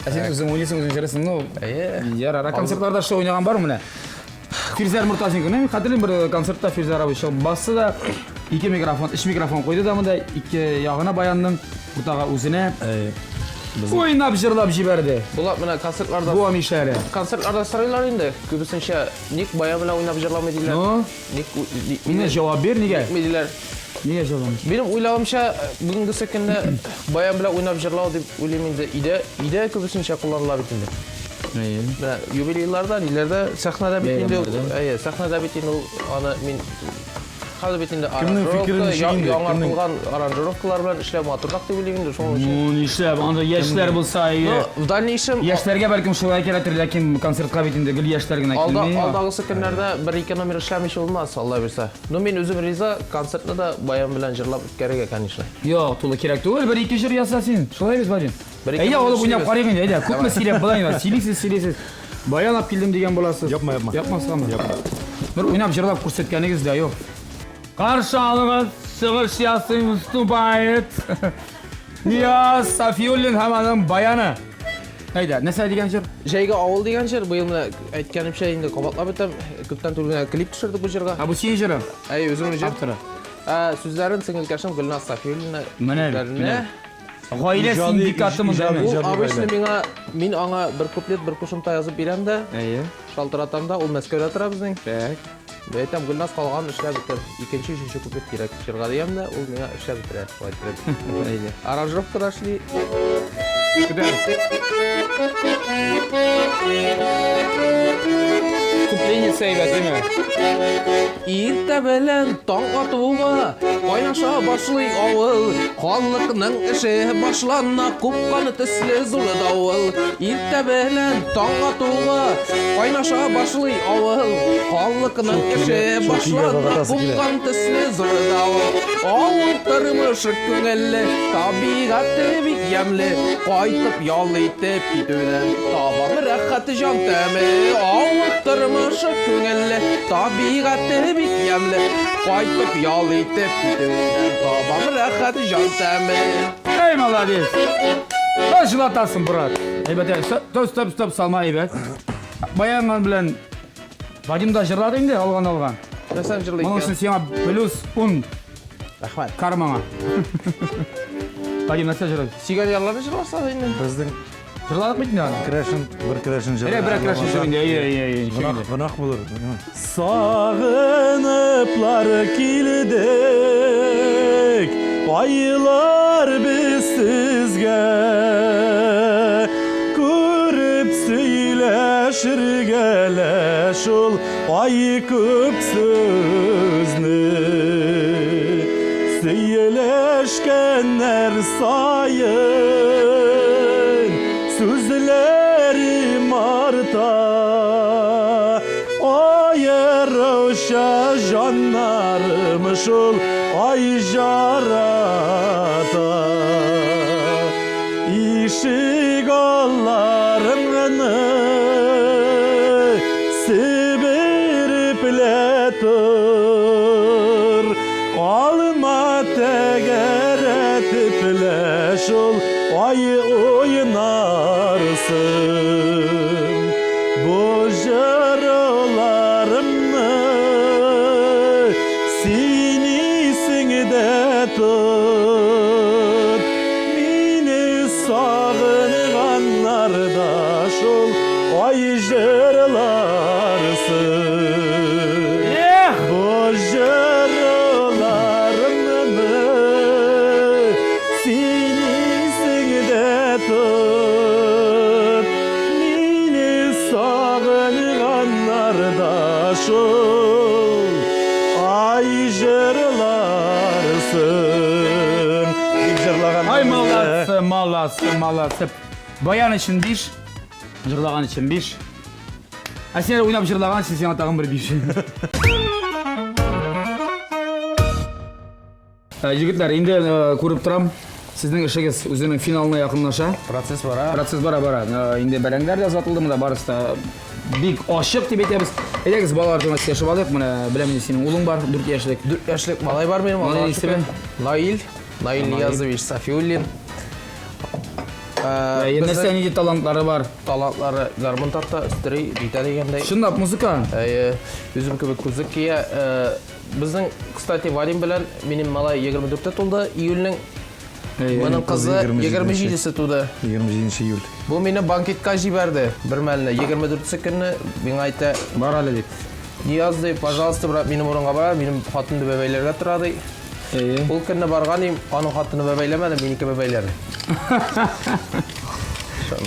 Ә син үзең уйныйсың, үзең җырлыйсың. Ну, Әйе. ярар. Ә концертларда шул уйнаган бармы менә? Фирзәр Муртазин көне, мин хәтерлим бер концертта Фирзәр абый чыгып басты да, ике микрофон, өч микрофон куйды да монда, ике ягына баянның, уртага үзенә. Әйе. Уйнап җырлап җибәрде. Булат менә концертларда Бу мишәре. концертларда сорыйлар инде. Күбесенчә ник баян белән уйнап җырламый диләр. Ну, Ник Мине җавап бир нигә? Ник диләр. Нигә җырламыйсың? Минем уйлавымча, бүгенгесе көндә баян белән уйнап җырлау дип уйлыйм инде. Өйдә, өйдә күбесенчә кулланыла бит инде. Әйе. Менә юбилейларда, ниләрдә, сәхнәдә бит инде, әйе, сәхнәдә бит инде ул аны мин хәзер бит инде Кемнең фикере аранжировка, ничек инде, кемнең- яңартылган аранжировкалар белән эшләү матуррак дип уйлыйм инде, шуның өчен. Ну, нишләп, анда яшьләр булса, әйе. Ну, в дальнейшем Яшьләргә бәлкем шулай кирәктер, ләкин концертка бит инде гел яшьләр генә Алда, килми. алдагысы көннәрдә бер-ике номер эшләмичә булмас, Алла бирсә. Ну, мин үзем риза, концертны да баян белән җырлап үткәрергә, конечно. Юк, тулы кирәк түгел, бер-ике җыр яса син. Шулай бит, Вадим? Бер-ике Әйдә, номер алып уйнап эшлибез. карыйк инде, әйдә. Күпме сөйләп була инде, сөйлисез, сөйлисез. Баян алып килдем дигән буласыз. Япма, япма. Япмасамы? Бер уйнап җырлап күрсәткәнегез дә юк. Каршы алыгыз, чыгыш ясый выступает. Нияз Сафиуллин һәм аның баяны. Әйдә, нәрсә дигән җыр? Җәйге авыл дигән җыр, быел менә әйткәнемчә инде кабатлап үтәм, күптән түгел генә клип төшердек бу җырга. Ә бу синең җырың? Әй, үземнең җыр. Авторы. Ә, сүзләрен сеңелкәшем Гөлназ Сафиуллина. Менә бит, сүзләренә. менә. Гаилә Иҗади- синдикаты монда. иҗади- Ул иҗади обычно гаилә. миңа, мин аңа бер куплет, бер кушымта язып бирәм дә, Әйе. шалтыратам да, ул Мәскәүдә тора безнең. Так. Мин әйтәм, Гөлназ калганын эшләп бетер. Икенче, өченче куплет кирәк җырга дигәм дә, ул миңа эшләп бетерә. Шулай иттереп. Әйе. Аранжировка да эшли. Көтәбез. Вступлениесе әйбәт, димме? Иртә белән таң атуга кайнаша башлый авыл. Халыкның эше башлана купкан төсле зур давыл. Иртә белән таң атуга кайнаша башлый авыл. Халыкның эше шул көйгә башлана гагатасы килә. купкан төсле зур давыл. Авыл тормышы күңелле, табигате бик ямьле. Кайтып ял итеп китүдән табам рәхәт җан тәме. Авыл тормышы күңелле, табигате бик ямьле. Кайтып ял итеп китүдән табам рәхәт җан тәме. Эй, молодец! Ой, җылатасың, брат. Әйбәт, әйбәт. Стоп, стоп, стоп, салма әйбәт. Баян белән Вадим да җырлады инде, алган алган. Нәрсәне җырлый Моның өчен икән? сиңа плюс 10 Рәхмәт. кармаңа. Вадим, нәрсә җырлады? Сөйгән ярларны җырласа инде. Безнең Җырладык бит инде аны. керәшен, бер керәшен җыры. Әйдә, бер керәшен җыры инде. Әйе, әйе, әйе. ничек Гөнаһ, инде. гөнаһ булыр. Сагыныплар килдек, айлар без сезгә. Күреп сөйләшергә лә шул ай күп сүзне. Сөйләшкәннәр саен сүзләрем арта. Аеруча җаннарым шул ай жарата. Ишек алларыңны себереп лә тор. Алма тәгәрәтеп лә шул ай уйнарсың. Бу җыруларымны син исеңдә тот. Мине сагынганнарда шул ай җырларсың. Эх! Бу җыруларымны син исеңдә тот. Мине сагынганнарда шул ай җырларсың. Дип җырлаган. Ай, молодцы, молодцы, молодцы. Баян өчен 5, җырлаган өчен 5. Ә син әле уйнап җырлаган өчен сиңа тагын бер 5. Егетләр, инде күреп торам, сезнең эшегез үзенең финалына якынлаша. Процесс бара. Процесс бара бара. Инде бәрәңгеләр дә озатылды, монда барысы да бик ачык дип әйтәбез. Әйдәгез, балалар турында сөйләшеп алыйк. Менә беләм инде синең улың бар, 4 яшьлек. 4 яшьлек малай бар минем. Малайның Аллага исеме? шөкер. Наил. Наил Ниязович Сафиуллин. Нәрсә, нинди талантлары бар? Талантлары гармун тарта, өстери, битә дигәндәй. Чынлап музыка. Әйе, үзем кебек күзлек кия. Безнең, кстати, Вадим белән минем малай 24-тә тулды, июльнең. Моның кызы 27-се туды. 27 июль. Бу мине банкетка җибәрде бер мәлне. 24-се көнне миңа әйтә, Бар әле дип. Нияз ди, пожалуйста, брат, минем урынга бар, минем хатын бәбәйләргә тора ди. Әйе. Ул көнне барган идем, аның хатыны бәбәйләмәде, минеке бәбәйләде.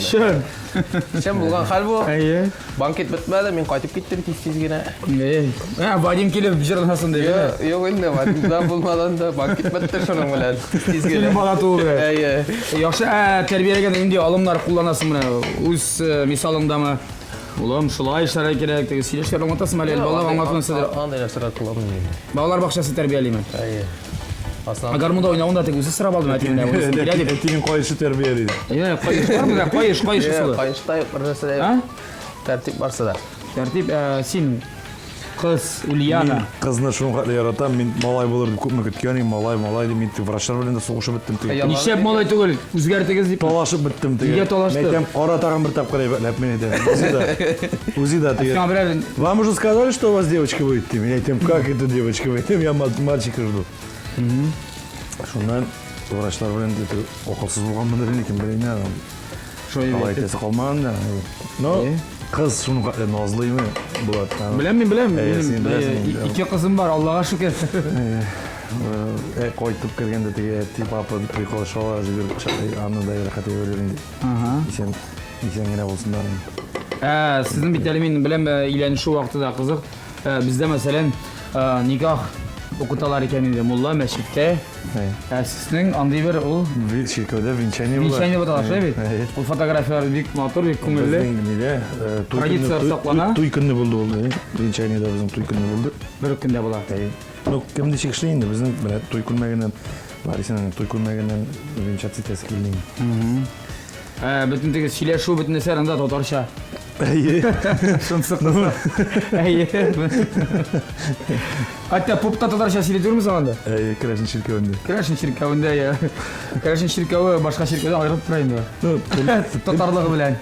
Чын. Чын булган хәл бу. Әйе. Банкет бетмәде, мин кайтып киттем тиз-тиз генә. Әйе. Ә, Вадим килеп җырласын дип. Юк, юк инде, Вадимда булмадан да банкет бетте шуның белән. Тиз-тиз генә. Синең бала туу белән. Әйе. Яхшы, ә тәрбияләгәндә нинди алымнар кулланасың менә? Үз мисалыңдамы? Улым, шулай эшләргә кирәк, теге сөйләшкән аңлатасың әле, балалар аңлату нәрсәдер. Андый нәрсәләр кулланмыйм мин. Балалар бакчасы тәрбиялиме? Әйе. Ә гармунда уйнавын да теге үзе сорап алды, әти менә уйныйсым килә дип. Әтинең каешы тәрбияли. Әйе, каеш бармы да? Каеш, каеш ысулы. Каешта юк, бер нәрсә дә юк. Тәртип барсы да. Тәртип, син кыз Ульяна. Мин кызны шуның хәтле яратам, мин малай булыр дип күпме көткән идем, малай, малай дип, мин врачлар белән дә сугышып беттем теге. Нишләп малай түгел, үзгәртегез дип. Талашып беттем теге. Нигә талашты? Мин әйтәм, кара тагын бер тапкыр әйбәтләп, мин әйтәм. Үзе дә, үзе дә теге. Сиңа берәр Вам уже сказали, что у вас девочка будет? Мин әйтәм, как это девочка будет? Я мальчика жду. Шуннан врачлар белән акылсыз булганмындыр инде, кем белә инде. Шулай Алай әйтәсе калмаган да. Но кыз шуның хәтле назлыймы Булат. Беләм мин, беләм. Әйе, Минем, син беләсең әйе, инде. Ике кызым бар, Аллага шөкер. Ә кайтып кергәндә теге әти, папа дип приколашалар, җибәреп кочаклый, аны да рәхәт әйберләр инде. Исән, исән генә булсыннар инде. Ә, сезнең бит әле мин беләм, өйләнешү вакыты да кызык. Бездә мәсәлән, никах укыталар икән инде мулла мәчеттә. Ә сезнең андый бер ул Чиркәүдә венчание була. венчание була шулай бит. Әйе. Ул фотографияләр бик матур, бик күңелле. Безнең нидә, туй Традицияләр көнне- саклана. Туй көнне булды ул, әйе. Венчание дә безнең туй көнне булды. Бер көндә була. Әйе. Ну, кем ничек эшли инде, безнең менә туй күлмәгеннән, Ларисаның туй күлмәгеннән венчаться итәсе килде инде. Ә, бөтен теге сөйләшү, бөтен нәрсә анда татарча. Әйе. Шунысы кызык. Әйе. Хәтта поп та татарча сөйли түгелме соң анда? Әйе, керәшен чиркәвендә. Керәшен чиркәвендә, я. Керәшен чиркәве башка чиркәүдән аерылып тора инде. Ну, Татарлыгы белән.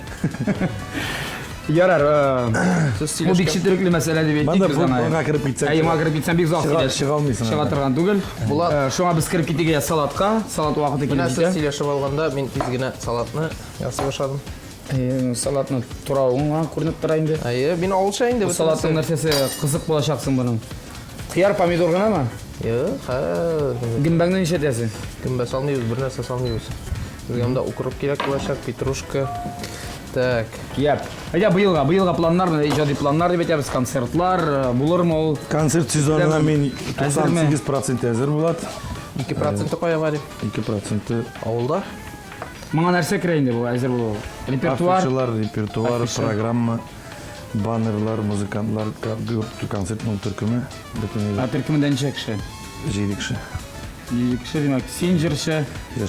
Ярар, Сез бу бик сөйләшкән четерекле мәсьәлә дип әйтик Монда без аны. моңа кереп китсәң. Әйе, моңа кереп китсәң бик озак Чыга- сөйләш. чыга алмыйсың Чыга анда. торган түгел. Булат. Шуңа без кереп китик я салатка. Салат вакыты Менә килеп сез җитә. сөйләшеп алганда мин тиз генә салатны ясый башладым. Әйе, салатны туравың гына күренеп тора инде. Әйе, мин авылча инде. Бу салатның нәрсәсе кызык булачак соң моның? Кыяр, помидор гынамы? Юк, хә. Гөмбәңне нишләтәсең? Гөмбә салмыйбыз, бер нәрсә салмыйбыз. Безгә монда укроп кирәк булачак, петрушка. Так. Яп. Әйдә, быелга, быелга планнар, менә иҗади планнар дип әйтәбез, концертлар, булырмы ул? Концерт сезонына мин Әзерме? 98% әзер Булат. 2% кая бар? 2% Авылда. Моңа нәрсә керә инде бу әзер булу? Репертуар. Афишалар, репертуар, Афиша. программа, баннерлар, музыкантлар, концертның төркеме, бөтен Ә төркемендә ничә кеше? җиде кеше. Җиде кеше, димәк, син җырчы,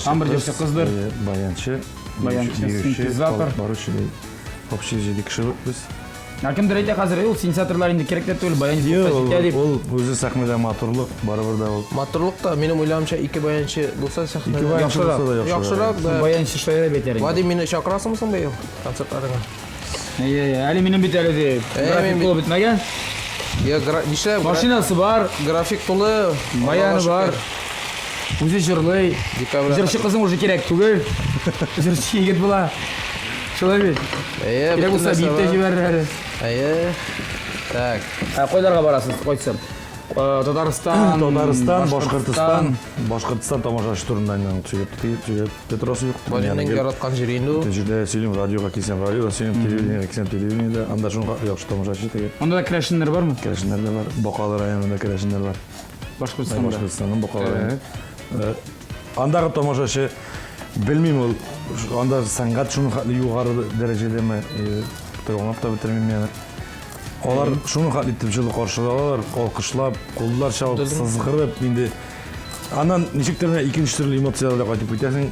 һәм бер җырчы кыздыр. Әйе, баянчы, Баянчы, биюче, синтезатор. алып баручы, Вообще җиде кеше без. Ә кемдер әйтә хәзер, ул синтезаторлар инде кирәк тә түгел, баянчы Юк, булса җитә дип. ул үзе сәхнәдә матурлык, барыбер дә ул. Матурлык та, минем уйлавымча, ике баянчы булса сәхнәдә. Ике баянчы Яхшырак. булса да яхшырак. Яхшырак да. Баянчы шаяра бит әле. Вадим, мине чакырасыңмы соң быел концертларыңа? Әйе, әйе, әле минем бит әле ди. Ә, График мин бит- тулы бетмәгән. Я, нишләп? Машинасы бар, График тулы. баяны Аллага бар. шөкер. Үзе җырлый. Декабрь. Җырчы кызың уже кирәк түгел. Җырчы егет була. Шулай бит. Әйе, Кирәк бөтен булса нәрсә биеп тә бар. җибәрер әле. Әйе. Так. Ә кайларга барасыз? Кайсы? Татарстан, Татарстан, Башкортстан, Башкортстан тамашачы турында инде сөйләп сөйләп тә торасы юк. Вадимның яраткан җире инде ул. Бөтен җирдә сөйлим, радиога килсәм, радиода сөйлим, телевидениегә килсәм, телевидениедә. Анда шуңа яхшы тамашачы теге. Анда да керәшеннәр бармы? Керәшеннәр дә бар. Бакалы районында керәшеннәр бар. Башкортстанда. Башкортстанның Бакалы районы. Андагы тамашачы белмим ул анда сәнгать шуның хәтле югары дәрәҗәдәме, аңлап та бетермим яны. Алар шуның хәтле итеп җылы каршы алалар, алкышлап, куллар чабып, сызгырып инде. Аннан ничектер менә икенче төрле эмоцияләрдә кайтып китәсең.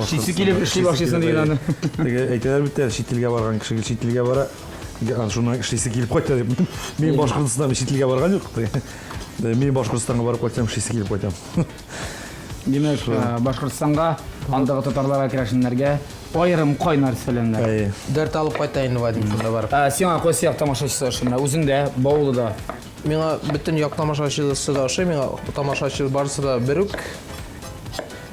Эшлисе килеп эшли башлыйсың дигән аны. Теге әйтәләр бит әле, чит илгә барган кеше чит илгә бара, шуннан эшлисе килеп кайта дип. Мин Башкортстаннан чит илгә барган юк. Мин Башкортстанга барып кайтсам, эшлисе килеп кайтам. Димәк, Башкортстанга, андагы татарларга, керәшеннәргә аерым кайнар сәламнәр. Әйе. Дәрт алып кайта инде Вадим шунда барып. Сиңа кайсы як тамашачысы ошый менә? Үзеңдә, Баулыда. Миңа бөтен як тамашачысы да ошый, миңа тамашачы барысы да бер үк.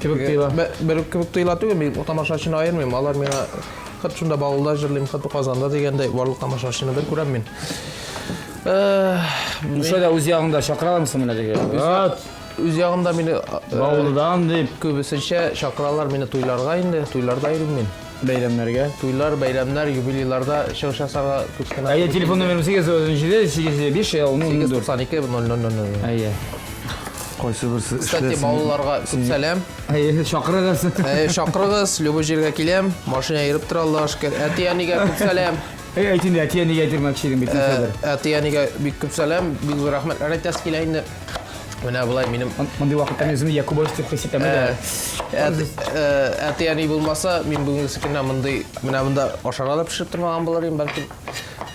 Кебек тоела. Бер үк кебек тоела түгел, мин тамашачыны аермыйм. Алар миңа хат шунда Баулыда җырлыйм, хат Казанда дигәндәй, барлык тамашачыны бер күрәм мин. Шулай да үз ягыңда чакыралармы соң менә теге? Үз ягымда мине Баулыдан дип. Күбесенчә чакыралар мине туйларга инде, туйларда йөрим мин. Бәйрәмнәргә. Туйлар, бәйрәмнәр, юбилейларда чыгыш ясарга күп кенә. Әйе, телефон номерым 837 805 10 892 0000. Әйе. Кайсы берсе Кстати, эшләсен. балаларга күп сәлам. Әйе, чакырыгыз. Чакырыгыз, любой җиргә киләм. Машина йөреп тора, Аллага шөкер. Әти-әнигә күп сәлам. Әй, әйт инде, әти-әнигә әйтергә идең бит хәзер. Әти-әнигә бик күп сәлам, бик зур рәхмәтләр әйтәсе килә инде. Менә болай минем Мондый вакытта мин үземне Якубович дип хис итәм дә. Әти-әни булмаса, мин бүгенге көндә мондый менә монда ашарга да пешереп тормаган булыр идем, бәлки.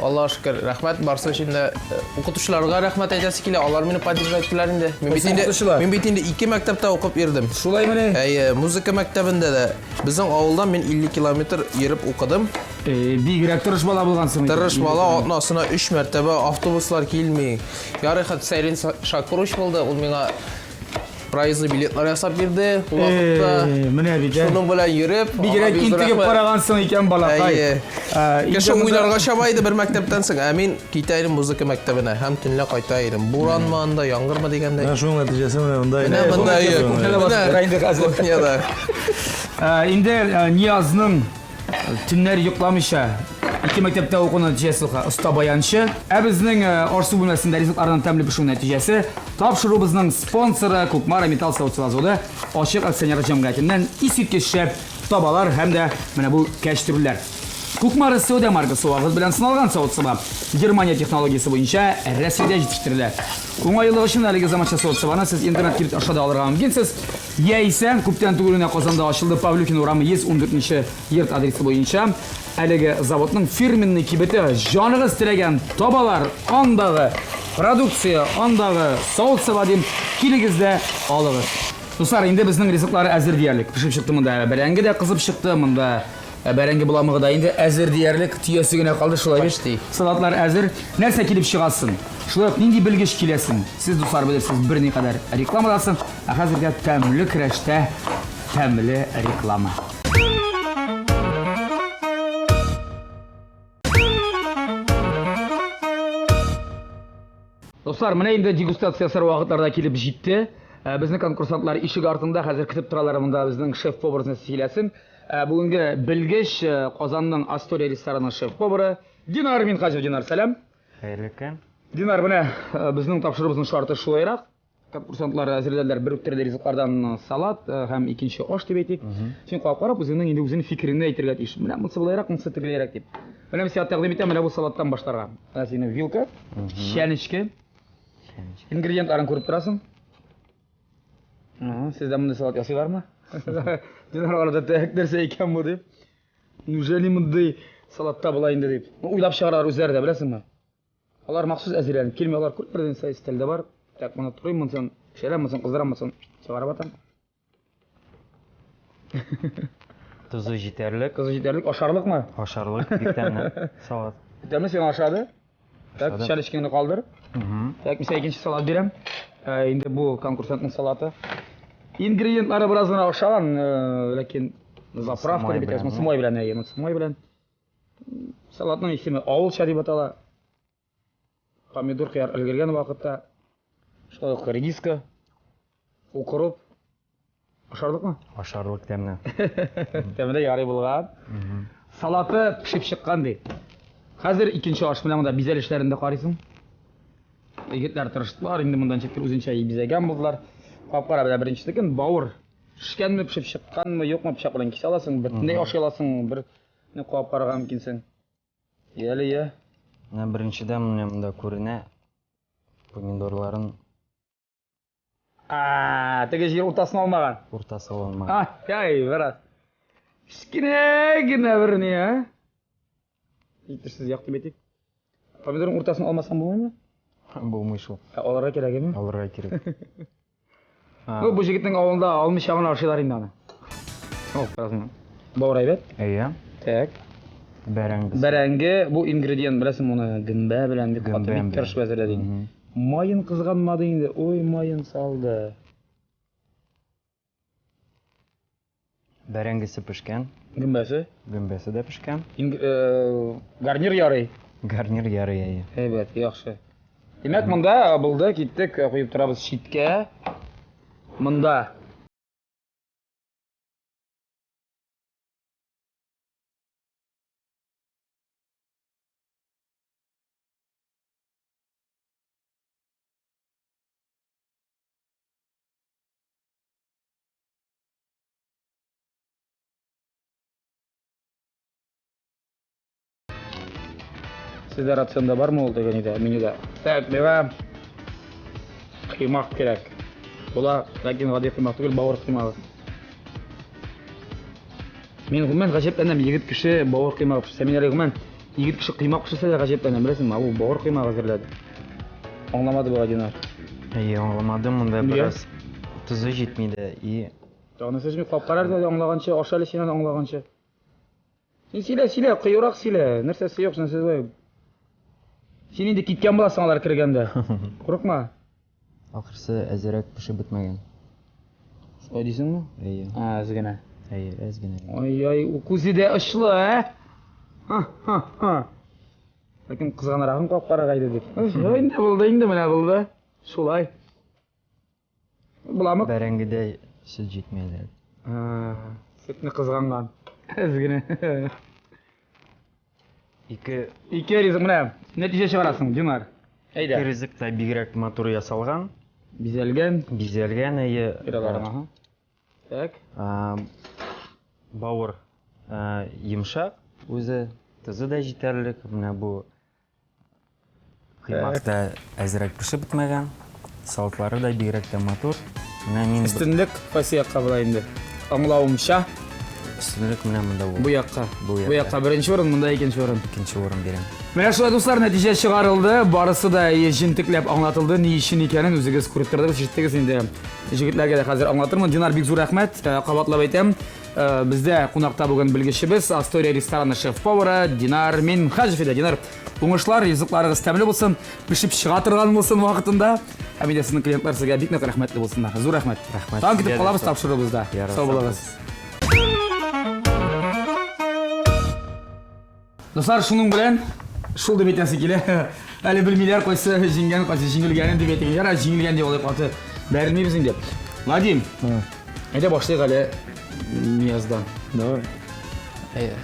Аллаһ шөкер, рәхмәт барсы өчен дә. Укытучыларга рәхмәт әйтәсе килә, алар мине поддержать иттеләр инде. Мин бит инде мин бит инде ике мәктәптә укып йөрдем. Шулай мени? Әйе, музыка мәктәбендә дә. Безнең авылдан мин 50 километр йөреп укыдым. Бигрәк тырыш бала булгансың. Тырыш бала, атнасына 3 мәртәбә автобуслар килми. Ярый хәт Сәрин Шакурович булды, ул миңа проездный билетлар ясап бирде. Ул вакытта менә бит. Шуның белән йөреп, бигрәк интегеп карагансың икән, балакай. Кеше уйнарга чаба иде бер мәктәптән соң, ә мин китә идем музыка мәктәбенә һәм төнлә кайта идем. Буранмы анда, яңгырмы дигәндәй. Менә шуның нәтиҗәсе менә монда. Менә монда. Кухняда. Инде Ниязның төннәр йокламыйча ике мәктәптә уку нәтиҗәсе оста баянчы. Ә безнең аш-су бүлмәсендә ризыкларның тәмле пешү нәтиҗәсе тапшыруыбызның спонсоры Кукмара металл савыт-саба заводы ачык акционерлык җәмгыятеннән искиткеч шәп табалар һәм дә менә бу кәчтрүлләр. Кукмара сәүдә маркасы вакыт белән сыналган савыт-саба Германия технологиясе буенча Рәсәйдә җитештерелә. Уңайлылык өчен әлеге заманча савыт-сабаны сез интернет кибет аша да алырга мөмкинсез. Яисә күптән түгел генә Казанда ачылды Павлюхин урамы 114 нче йорт адресы буенча әлеге заводның фирменный кибете. Җаныгыз теләгән табалар, андагы продукция, андагы савыт-саба дим, килегез дә алыгыз. Дуслар, инде безнең ризыклар әзер диярлек. Пешеп чыкты монда бәрәңге дә кызып чыкты, монда бәрәңге боламыгы да инде әзер диярлек, төясе генә калды шулай бит. Почти. Салатлар әзер. Нәрсә килеп чыгасын? Шулай ук нинди белгеч киләсен? Сез, дуслар, белерсез берникадәр рекламадан соң, ә хәзергә тәмле көрәштә тәмле реклама. Дуслар, менә инде дегустация ясар вакытлар да килеп җитте. Безнең конкурсантлар ишек артында хәзер көтеп торалар монда безнең шеф-повар сөйләсен. Бүгенге белгеч Казанның Астория рестораны шеф-повары Динар Минхаҗев. Динар, сәлам. Хәерле көн. Динар, менә безнең тапшыруыбызның шарты шулайрак. Конкурсантлар әзерләделәр бер үк төрле ризыклардан салат һәм икенче аш дип әйтик. Син карап карап үзеңнең инде үзеңнең фикереңне әйтергә тиеш. Менә монысы болайрак, монысы тегеләйрәк дип. Менә мин сиңа тәкъдим итәм, менә бу салаттан башларга. Менә синең вилка, чәнечке. Ингредиентларын күреп торасың. Сездә мондый салат ясыйлармы? Динар арада тәк нәрсә икән бу дип. Неужели мондый салатта була инде дип. Уйлап чыгаралар үзләре дә, беләсеңме? Алар махсус әзерләнеп килми, алар күп бердән өстәлдә бар. Так, моны турыйм, монысын пешерәм, монысын кыздырам, монысын чыгарып атам. Тозы җитәрлек. Тозы җитәрлек, ашарлыкмы? Ашарлык, бик тәмле салат. Тәмле сиңа ашады? Так, чәнечкеңне калдыр. Так, мин сиңа икенче салат бирәм. Инде бу конкурсантның салаты. Ингредиентлары бераз гына охшаган, ләкин заправка дип әйтәбез, монысы май белән, әйе, монысы май белән. Салатның исеме авылча дип атала. Помидор, кыяр өлгергән вакытта. Шулай ук редиска, укроп. Ашарлыкмы? Ашарлык тәмле. Тәмле ярый булган. Салаты пешеп чыккан ди. Хәзер икенче аш менә монда бизәлешләрен дә карыйсың. Егетләр тырыштылар, инде монда ничектер үзенчә бизәгән булдылар. Кап-кара белән беренчесекен бавыр. Пешкәнме, пешеп чыкканмы, юкмы, пычак белән кисә аласың, бөтенләй ашый аласың, бер кабып карарга мөмкинсең. Яле, я. Менә беренчедән менә монда күренә помидорларын. А, теге җир уртасын алмаган. Уртасы алмаган. Ай, бераз. Кечкенә генә бер ни, а? Җитешсез як дип әйтик. Помидорның уртасын алмасаң булмыймы? Булмый шул. Ә, алырга кирәк, Алырга кирәк. Ну, бу җегетнең авылында алмыйча гына ашыйлар инде аны. О, бераз. Бавыр әйбәт. Әйе. Так. Бәрәңге. Бәрәңге, бу ингредиент, беләсең, моны гөмбә белән бик каты, бик тырышып әзерләде инде. Маен кызганмады инде, ой, маен салды. Бәрәңгесе пешкән. Гөмбәсе? Гөмбәсе дә пешкән. Гарнир ярый. Гарнир ярый, әйе. Әйбәт, яхшы. Димәк, монда булды, киттек, куеп торабыз читкә. Монда Сездә рационда бармы ул дигән иде менюда. Так, миңа кыймак кирәк. Була, ләкин гади кыймак түгел, бавыр кыймагы. Мин гомумән гаҗәпләнәм, егет кеше бавыр кыймагы пешерсә. Мин әле гомумән егет кеше кыймак пешерсә дә гаҗәпләнәм, беләсеңме? Ул бавыр кыймагы әзерләде. Аңламады бугай Динар. Әйе, аңламадым, монда Нигә? бераз тозы җитми дә и Аны сез кап карар да аңлаганчы, аша әле син аны аңлаганчы. Син сөйлә, сөйлә, кыюрак сөйлә. Нәрсәсе юк, син сүз Син инде киткән буласың алар кергәндә. Курыкма. Ахрысы әзерәк пешеп бетмәгән. Шулай дисеңме? Әйе. А, әз генә. Әйе, әз генә. Ай-ай, күзе дә очлы, ә? Ха-ха-ха. Ләкин кызганрагын кап карарга иде дип. Инде булды, инде менә булды. Шулай. Буламы? Бәрәңгедә сөт җитми әле. Сөтне кызганган. Әз генә. Ике Ике ризык менә нәтиҗә чыгарасың, Динар. Әйдә. Ике ризык та бигрәк матур ясалган. Бизәлгән. Бизәлгән, әйе. Бирәләр, ага. Так. Бавыр йомшак үзе, тозы да җитәрлек. Менә бу Кыймак та әзрәк пешеп бетмәгән. Салатлары да бигрәк тә матур. Менә мин Өстенлек кайсы якка була инде? Аңлавымча, өстенлек менә монда бу якка. Бу якка. Бу якка беренче урын, монда икенче урын. Икенче урын бирәм. Менә шулай, дуслар, нәтиҗә чыгарылды. Барысы да җентекләп аңлатылды. Ни өчен икәнен үзегез күреп тордыгыз, ишеттегез инде. Җегетләргә дә хәзер аңлатырмын. Динар, бик зур рәхмәт. Э, кабатлап әйтәм, э, бездә кунакта бүген белгечебез Астория рестораны шеф-повары Динар Минһаҗев иде. Динар, Уңышлар, ризыкларыгыз тәмле булсын, пешеп чыга торган булсын вакытында. Һәм инде сезнең клиентлар сезгә бик нык рәхмәтле булсыннар. Зур рәхмәт. Рәхмәт. Тагын көтеп калабыз тапшыруыбызда. Сау булыгыз. Дуслар, шуның белән шул дип әйтәсе килә. Әле белмиләр кайсы җиңгән, кайсы җиңелгәнен дип әйтергә. Ярар, җиңелгән дип алай каты бәрелмибез инде. Вадим, әйдә башлыйк әле Нияздан. Давай. Әйдә.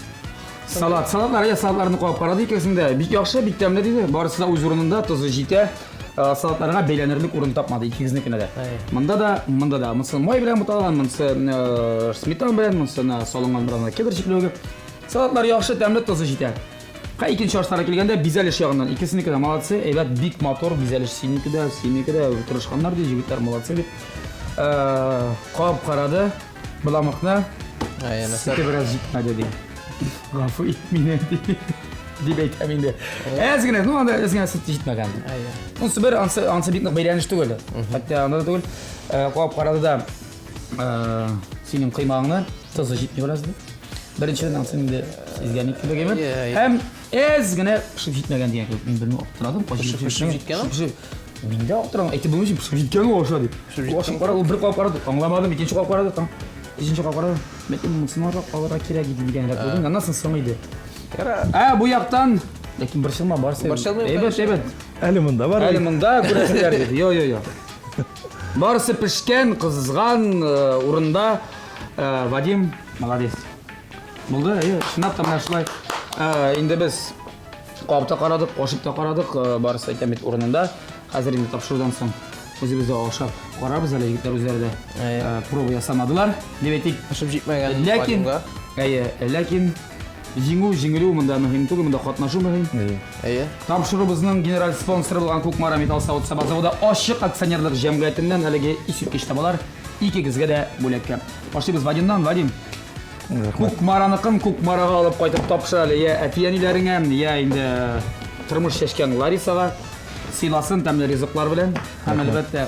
Салат, салатлар, я салатларны кабып карады икесен дә. Бик яхшы, бик тәмле диде. Барысы да үз урынында, тозы җитә. Э, салатларга бәйләнерлек урын тапмады икегезнекенә дә. Монда да, монда да. Монысы май белән буталган, монысы э, сметана белән, монысы салынган бераз кедр чикләвеге. Салатлар яхшы, тәмле, тозы җитә. Ка икенче ашларга килгәндә бизәлеш ягыннан икесенеке дә молодцы, әйбәт, бик матур бизәлеш синеке дә, синеке дә тырышканнар ди, җегетләр молодцы дип. Э, кабып карады. Боламыкны сөте бераз җитмәде ди. Гафу ит мине ди. Дип әйтәм инде. Әз генә, ну анда әз генә сөт җитмәгән. Ансы бер, ансы, ансы бик нык бәйләнеш түгел. Хәтта анда да түгел. Э, кабып карады да, э, синең кыймагыңны тозы җитми бераз ди. Беренчедән ансы инде сизгән кебек әйбер. Һәм әз генә пешеп җитмәгән дигән кебек. Мин белмим, аптырадым. Пешеп җиткән Мин дә аптырам, әйтеп булмый, пешеп җиткән ул аша дип. Ашып карады, ул бер кабып карады, аңламадым, икенче кабып карады, там өченче кабып карады. Бәлки монысын арак алырга кирәк иде дигәнрәк булды. Аннан соң соң иде. Ә бу яктан, ләкин борчылма, барысы. Борчылмыйм, Әйбәт, әйбәт. Әле монда бар. Әле монда күрәселәр дип. Йо, йо, йо. Барысы пешкән, кызган э, урында. Э, Вадим, молодец. Булды, әйе, чынлап та менә шулай. Э, инде без Кабып та карадык, ашып та карадык, э, барысы әйтәм бит урынында. Хәзер инде тапшырудан соң үзебез дә ашап карарбыз әле, егетләр үзләре дә э, проба ясамадылар. Дип әйтик. Пешеп җитмәгән. Ләкин, әйе, ләкин җиңү, җиңелү монда мөһим түгел, монда катнашу мөһим. Әйе. Тапшыруыбызның генераль спонсоры булган Кукмара металл савыт-саба заводы ачык акционерлык җәмгыятеннән әлеге искиткеч табалар икегезгә дә бүләккә. Башлыйбыз Вадимнан. Вадим, Кукмараныкын Кукмарага алып кайтып тапшыр әле, я әти-әниләреңә, я инде тормыш чәчкән Ларисага. Сыйласын тәмле ризыклар белән. Һәм әлбәттә,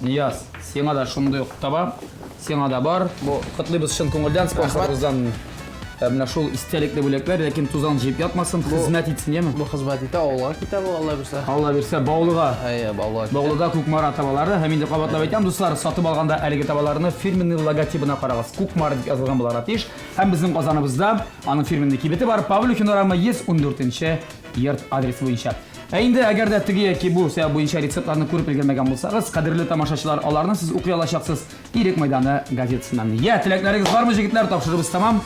Нияз, сиңа да шундый ук таба, сиңа да бар. Бу котлыйбыз чын күңелдән спонсорыбыздан э, менә шул истәлекле бүләкләр, ләкин тузан җыеп ятмасын, хезмәт итсен, яме? Бу хезмәт итә, авылга китә бу, Алла бирсә. Алла бирсә, Баулыга. Әйе, Баулыга. Баулыда Кукмара табалары һәм инде кабатлап әйтәм, дуслар, сатып алганда әлеге табаларны фирменный логотибына карагыз. Кукмара дип язылган буларга тиеш. Һәм безнең Казаныбызда аның фирменный кибете бар, Павлюхин урамы 114 нче йорт адресы буенча. Ә инде әгәр дә теге яки бу сәбәп буенча рецептларны күреп өлгермәгән булсагыз, кадерле тамашачылар, аларны сез укый алачаксыз Ирек мәйданы газетасыннан. Я, теләкләрегез бармы, җегетләр? Тапшырыбыз тәмам.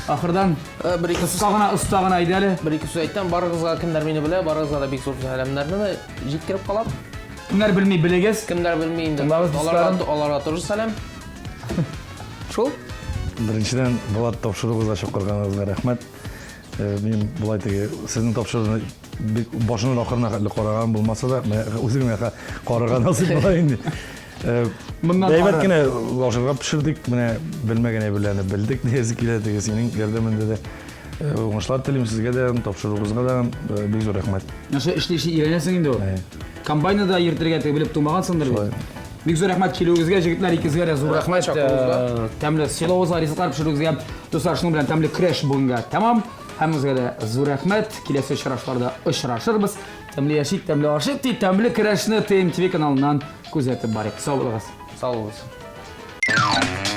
Ахырдан э, бер ике кыска гына, оста гына әйдә әле. Бер ике сүз әйтәм, барыгызга кемнәр мине белә, барыгызга да бик зур сәламнәрне дә җиткереп калам. Кемнәр белми, белегез. Кемнәр белми инде. Аларга, аларга тоже сәлам. Шул. Беренчедән, Булат тапшыруыгызга чакырганыгызга рәхмәт. Э, мин болай теге сезнең тапшыруны бик башыннан ахырына хәтле караган булмаса да, менә үземә карарга насыйп була инде. Э, Моннан Әйбәт ары. кенә ашарга пешердек, менә белмәгән әйберләрне белдек диясе килә теге синең ярдәмендә дә. Э, уңышлар телим сезгә дә, тапшыруыгызга да э, бик зур рәхмәт. Нәрсә эшли эшли өйрәнәсең инде ул. Әйе. Комбайны да йөртергә теге белеп тумагансыңдыр бит. Шулай. Бик зур рәхмәт килүегезгә, җегетләр, икегезгә дә зур рәхмәт. Чакыруыгызга. Тәмле сыйлавыгызга, ризыклар пешерүегезгә. Дуслар, шуның белән тәмле көрәш бүгенгә тәмам. Һәммәгезгә дә зур рәхмәт. Киләсе очрашуларда очрашырбыз. Тәмле яшик, тәмле ашыйк дип, тәмле көрәшне ТМТV каналыннан күзәтеп барыйк. Сау булыгыз. Сау булыгыз.